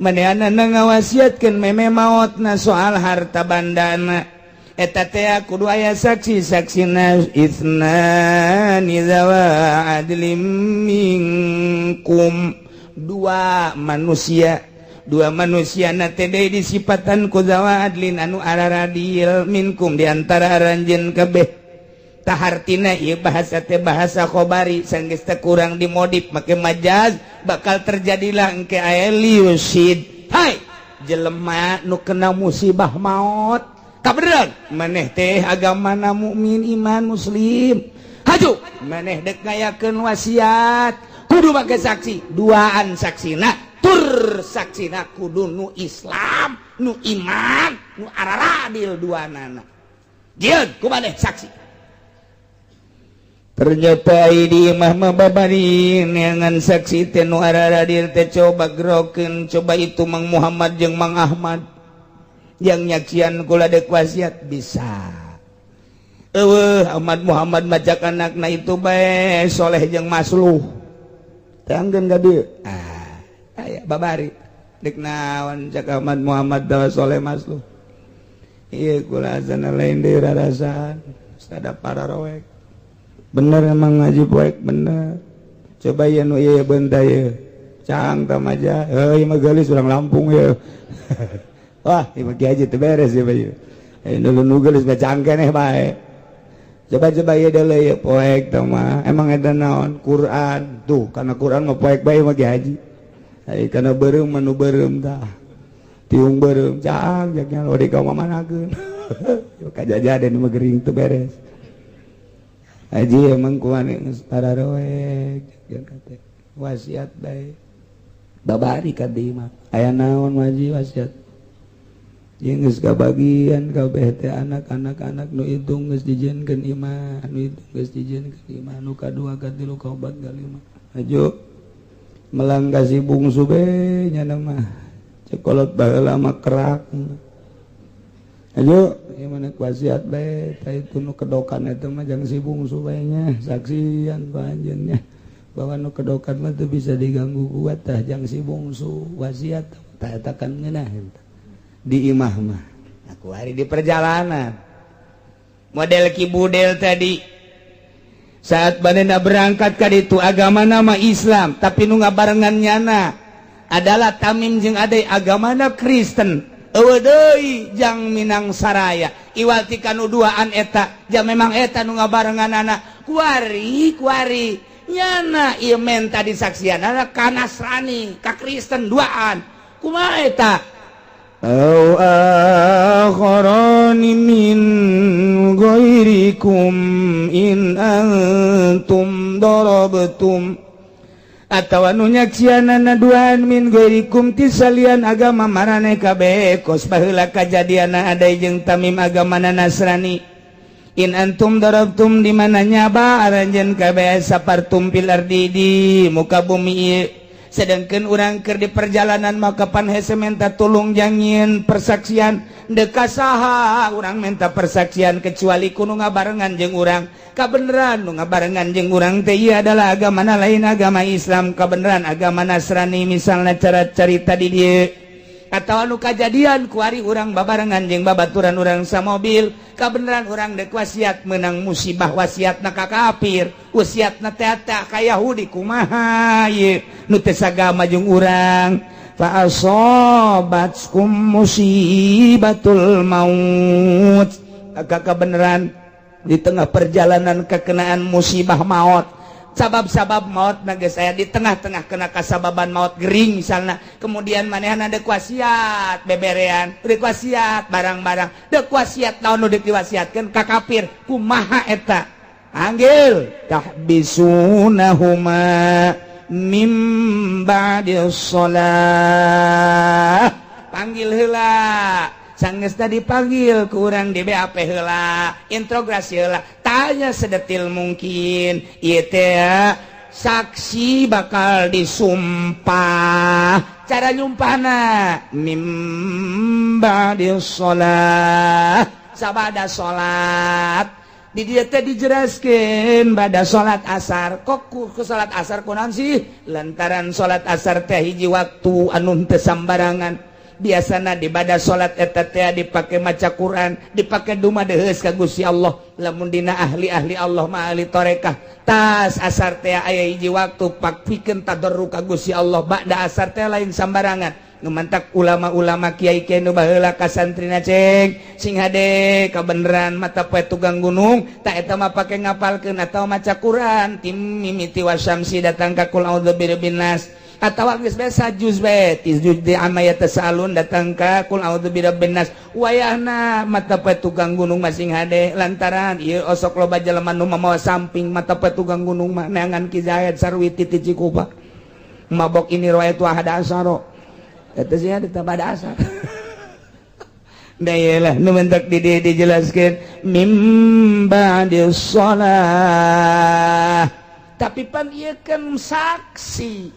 Manehna ngawasiatkeun meme maotna soal harta bandana eta teh kudu aya saksi. Saksina itsnani dzawa adlim minkum, dua manusia. Dua manusia na teh disipatan ku dzawa adlin, anu araradil, minkum, diantara aranjeun kabeh. Tah, hartina ieu bahasa teh bahasa khobari, sanggeus teh kurang dimodif make majaz, bakal terjadilah engke aya liusid. Hai jelema nu kena musibah maut, kabeneran maneh teh agamana mukmin, iman, muslim, haju maneh dek ngayakeun wasiat kudu make saksi, duaan saksina, tur saksina kudu nu Islam, nu iman, nu araradil duanana. Jieun ku maneh saksi. Ternyata di imah mah babari neangan saksi teh nu araradil teh. Coba gerokeun, coba itu Mang Muhammad jeung Mang Ahmad yang nyaksian kula dek wasiat, bisa. Eueuh Ahmad Muhammad, majak anakna itu bae, Soleh jeung Masluh. Teangkeun ka dieu. Ah, aya babari dek naon? Cak Ahmad Muhammad dawa Soleh Masluh, ieu kula azana lain deui rarasaan sada para roek. Bener emang ngaji poek bener. Coba ya nu ieu benta ye cang tamaja heuh mah geulis urang Lampung ye. Wah, ieu mah kieu aja teu beres ya bae eh nu nu geulis mah cang keneh bae. Coba coba ieu deuleu ieu poek tah mah. Emang eta naon? Quran tuh. Karena Quran mah poek bae mah kieu haji. Ai kana beureum mah nu beureum tah tiung beureum cang jaknya lo di ka mamanakeun kajajaden mah gering teu beres. Haji emang kumaha geus pararoek wasiat bae babari ka dieu mah aya naon haji wasiat? Jeung geus kabagian kabeh teh anak-anak, anak nu hitung geus dijieunkeun imah, nu hitung geus dijieunkeun imah, nu kadua, katilu, kaopat, kalima. Aju melang ka si bungsu be nya mah cekolot baheula mah kerak. Ayo, gimana wasiat bae tah itu nu kedokan eta mah jang si bungsu bae nya saksian panjennya bahwa nu kedokan mah teu bisa diganggu gugat. Tah, jang si bungsu wasiat tah eta kan ngeunah di imah mah. Aku hari di perjalanan model Ki Budel tadi, saat manehna berangkat ka ditu agama nama Islam, tapi nu ngabarengan nyana adalah Tamim jeung Ade, agamana Kristen. Eueuh deui jang Minang Saraya iwal ti kanu duaan eta jang memang eta nu ngabarengan anak kuari kuari nyana ieu menta disaksian ka Nasrani ka Kristen duaan, kumaha eta? أو آخران من غيركم إن أنتم ضربتم atawa nu nyaksianana duaan min ghairikum, ti salian agama maraneh kabeh, kos baheula kajadianna Adai jeung Tamim agamana Nasrani. In antum darabtum, di mana nyaba aranjeun kabeh, sapartum fil ardi, di muka bumi ieu, sedangkan urang keur di perjalanan, maka pan hese minta tulung jangin persaksian. Deka saha urang minta persaksian kecuali ku nu ngabarengan jeung urang? Kabeneran nu ngabarengan jeung urang teh ieu adalah agama lain agama Islam, kabeneran agama Nasrani misalnya, cara carita di dieu atau anu kajadian kuari urang babarengan jeung babaturan urang samobil, kabeneran urang dek wasiat menang musibah, wasiat na ka kafir, wasiat na teh ka Yahudi, kumaha ieu nu teu sagama jeung urang? Fa asobatskum musibatul maut, maka kebenaran di tengah perjalanan kekenaan musibah maut, sabab-sabab maut naga saya di tengah-tengah kena kasababan maut, gering misalnya. Kemudian manehan ada wasiat beberean, dek wasiat barang-barang, dek wasiat naon, nu dek diwasiatkeun ka kafir, kumaha eta? Panggil tahbisunahuma mim ba'di shalah, panggil heula. Sanggeus tadi dipanggil ku urang di BAP heula, interogasi heula, tanya sedetil mungkin. Ieu teh saksi bakal disumpah. Cara nyumpahna mim ba'di shalah, sabada salat. Di dieu teh dijelaskeun pada salat asar. Kok ku salat asar kunaon sih? Lantaran salat asar teh hiji waktu anu teu sambarangan. Biasana di pada salat eta teh dipake maca Quran, dipake dumadeheus ka Gusti Allah. Lamun dina ahli-ahli Allah mah, ahli torekah, tas asar teh aya hiji waktu pak pikeun tadarru ka Gusti Allah. Ba'da asar teh lain sambarangan. Nu mantak ulama-ulama, kiai-kiai nu baheula ka santrina, "Ceng, sing hade kabeneran mata poe tukang gunung." Tak eta mah pake ngapalkeun atau maca Quran tim mimiti wasyamsi datang ka qul a'udzu birabbin nas, atawa geus biasa juz we ti juz di amma yatasaalun datang ka qul a'udzu birabbin nas. Wayahna mata poe tukang gunung masing hade, lantaran ieu osok loba jelema nu mamawa samping. Mata poe tukang gunung mah neangan Ki Zaid Sarwiti ti Cikupa mabok ini riwayat wahada asaro eta sih ditambah dasar. Nah, iyalah nu mentak di dieu dijelaskeun mim ba'di shalah. Tapi pan ieu kan saksi,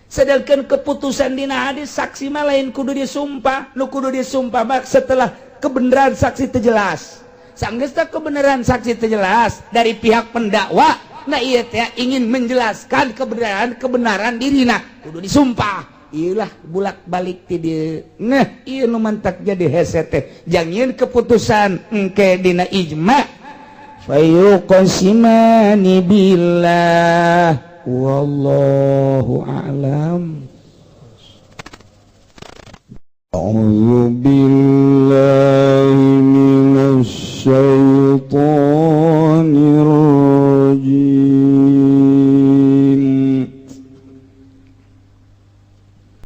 sedangkan keputusan dina hadis saksi mah lain kudu disumpah. Nu kudu disumpah mah setelah kebenaran saksi terjelas. Sanggeus kebenaran saksi terjelas dari pihak pendakwa, nah iya teh ingin menjelaskan kebenaran kebenaran dirina, kudu disumpah. Iyalah bulak balik ti dieu. Nah, ieu nu mantak jadi hese teh jangan keputusan engke dina ijma fayuqsimani billah. Wallahu a'lam. أعوذ بالله من الشيطان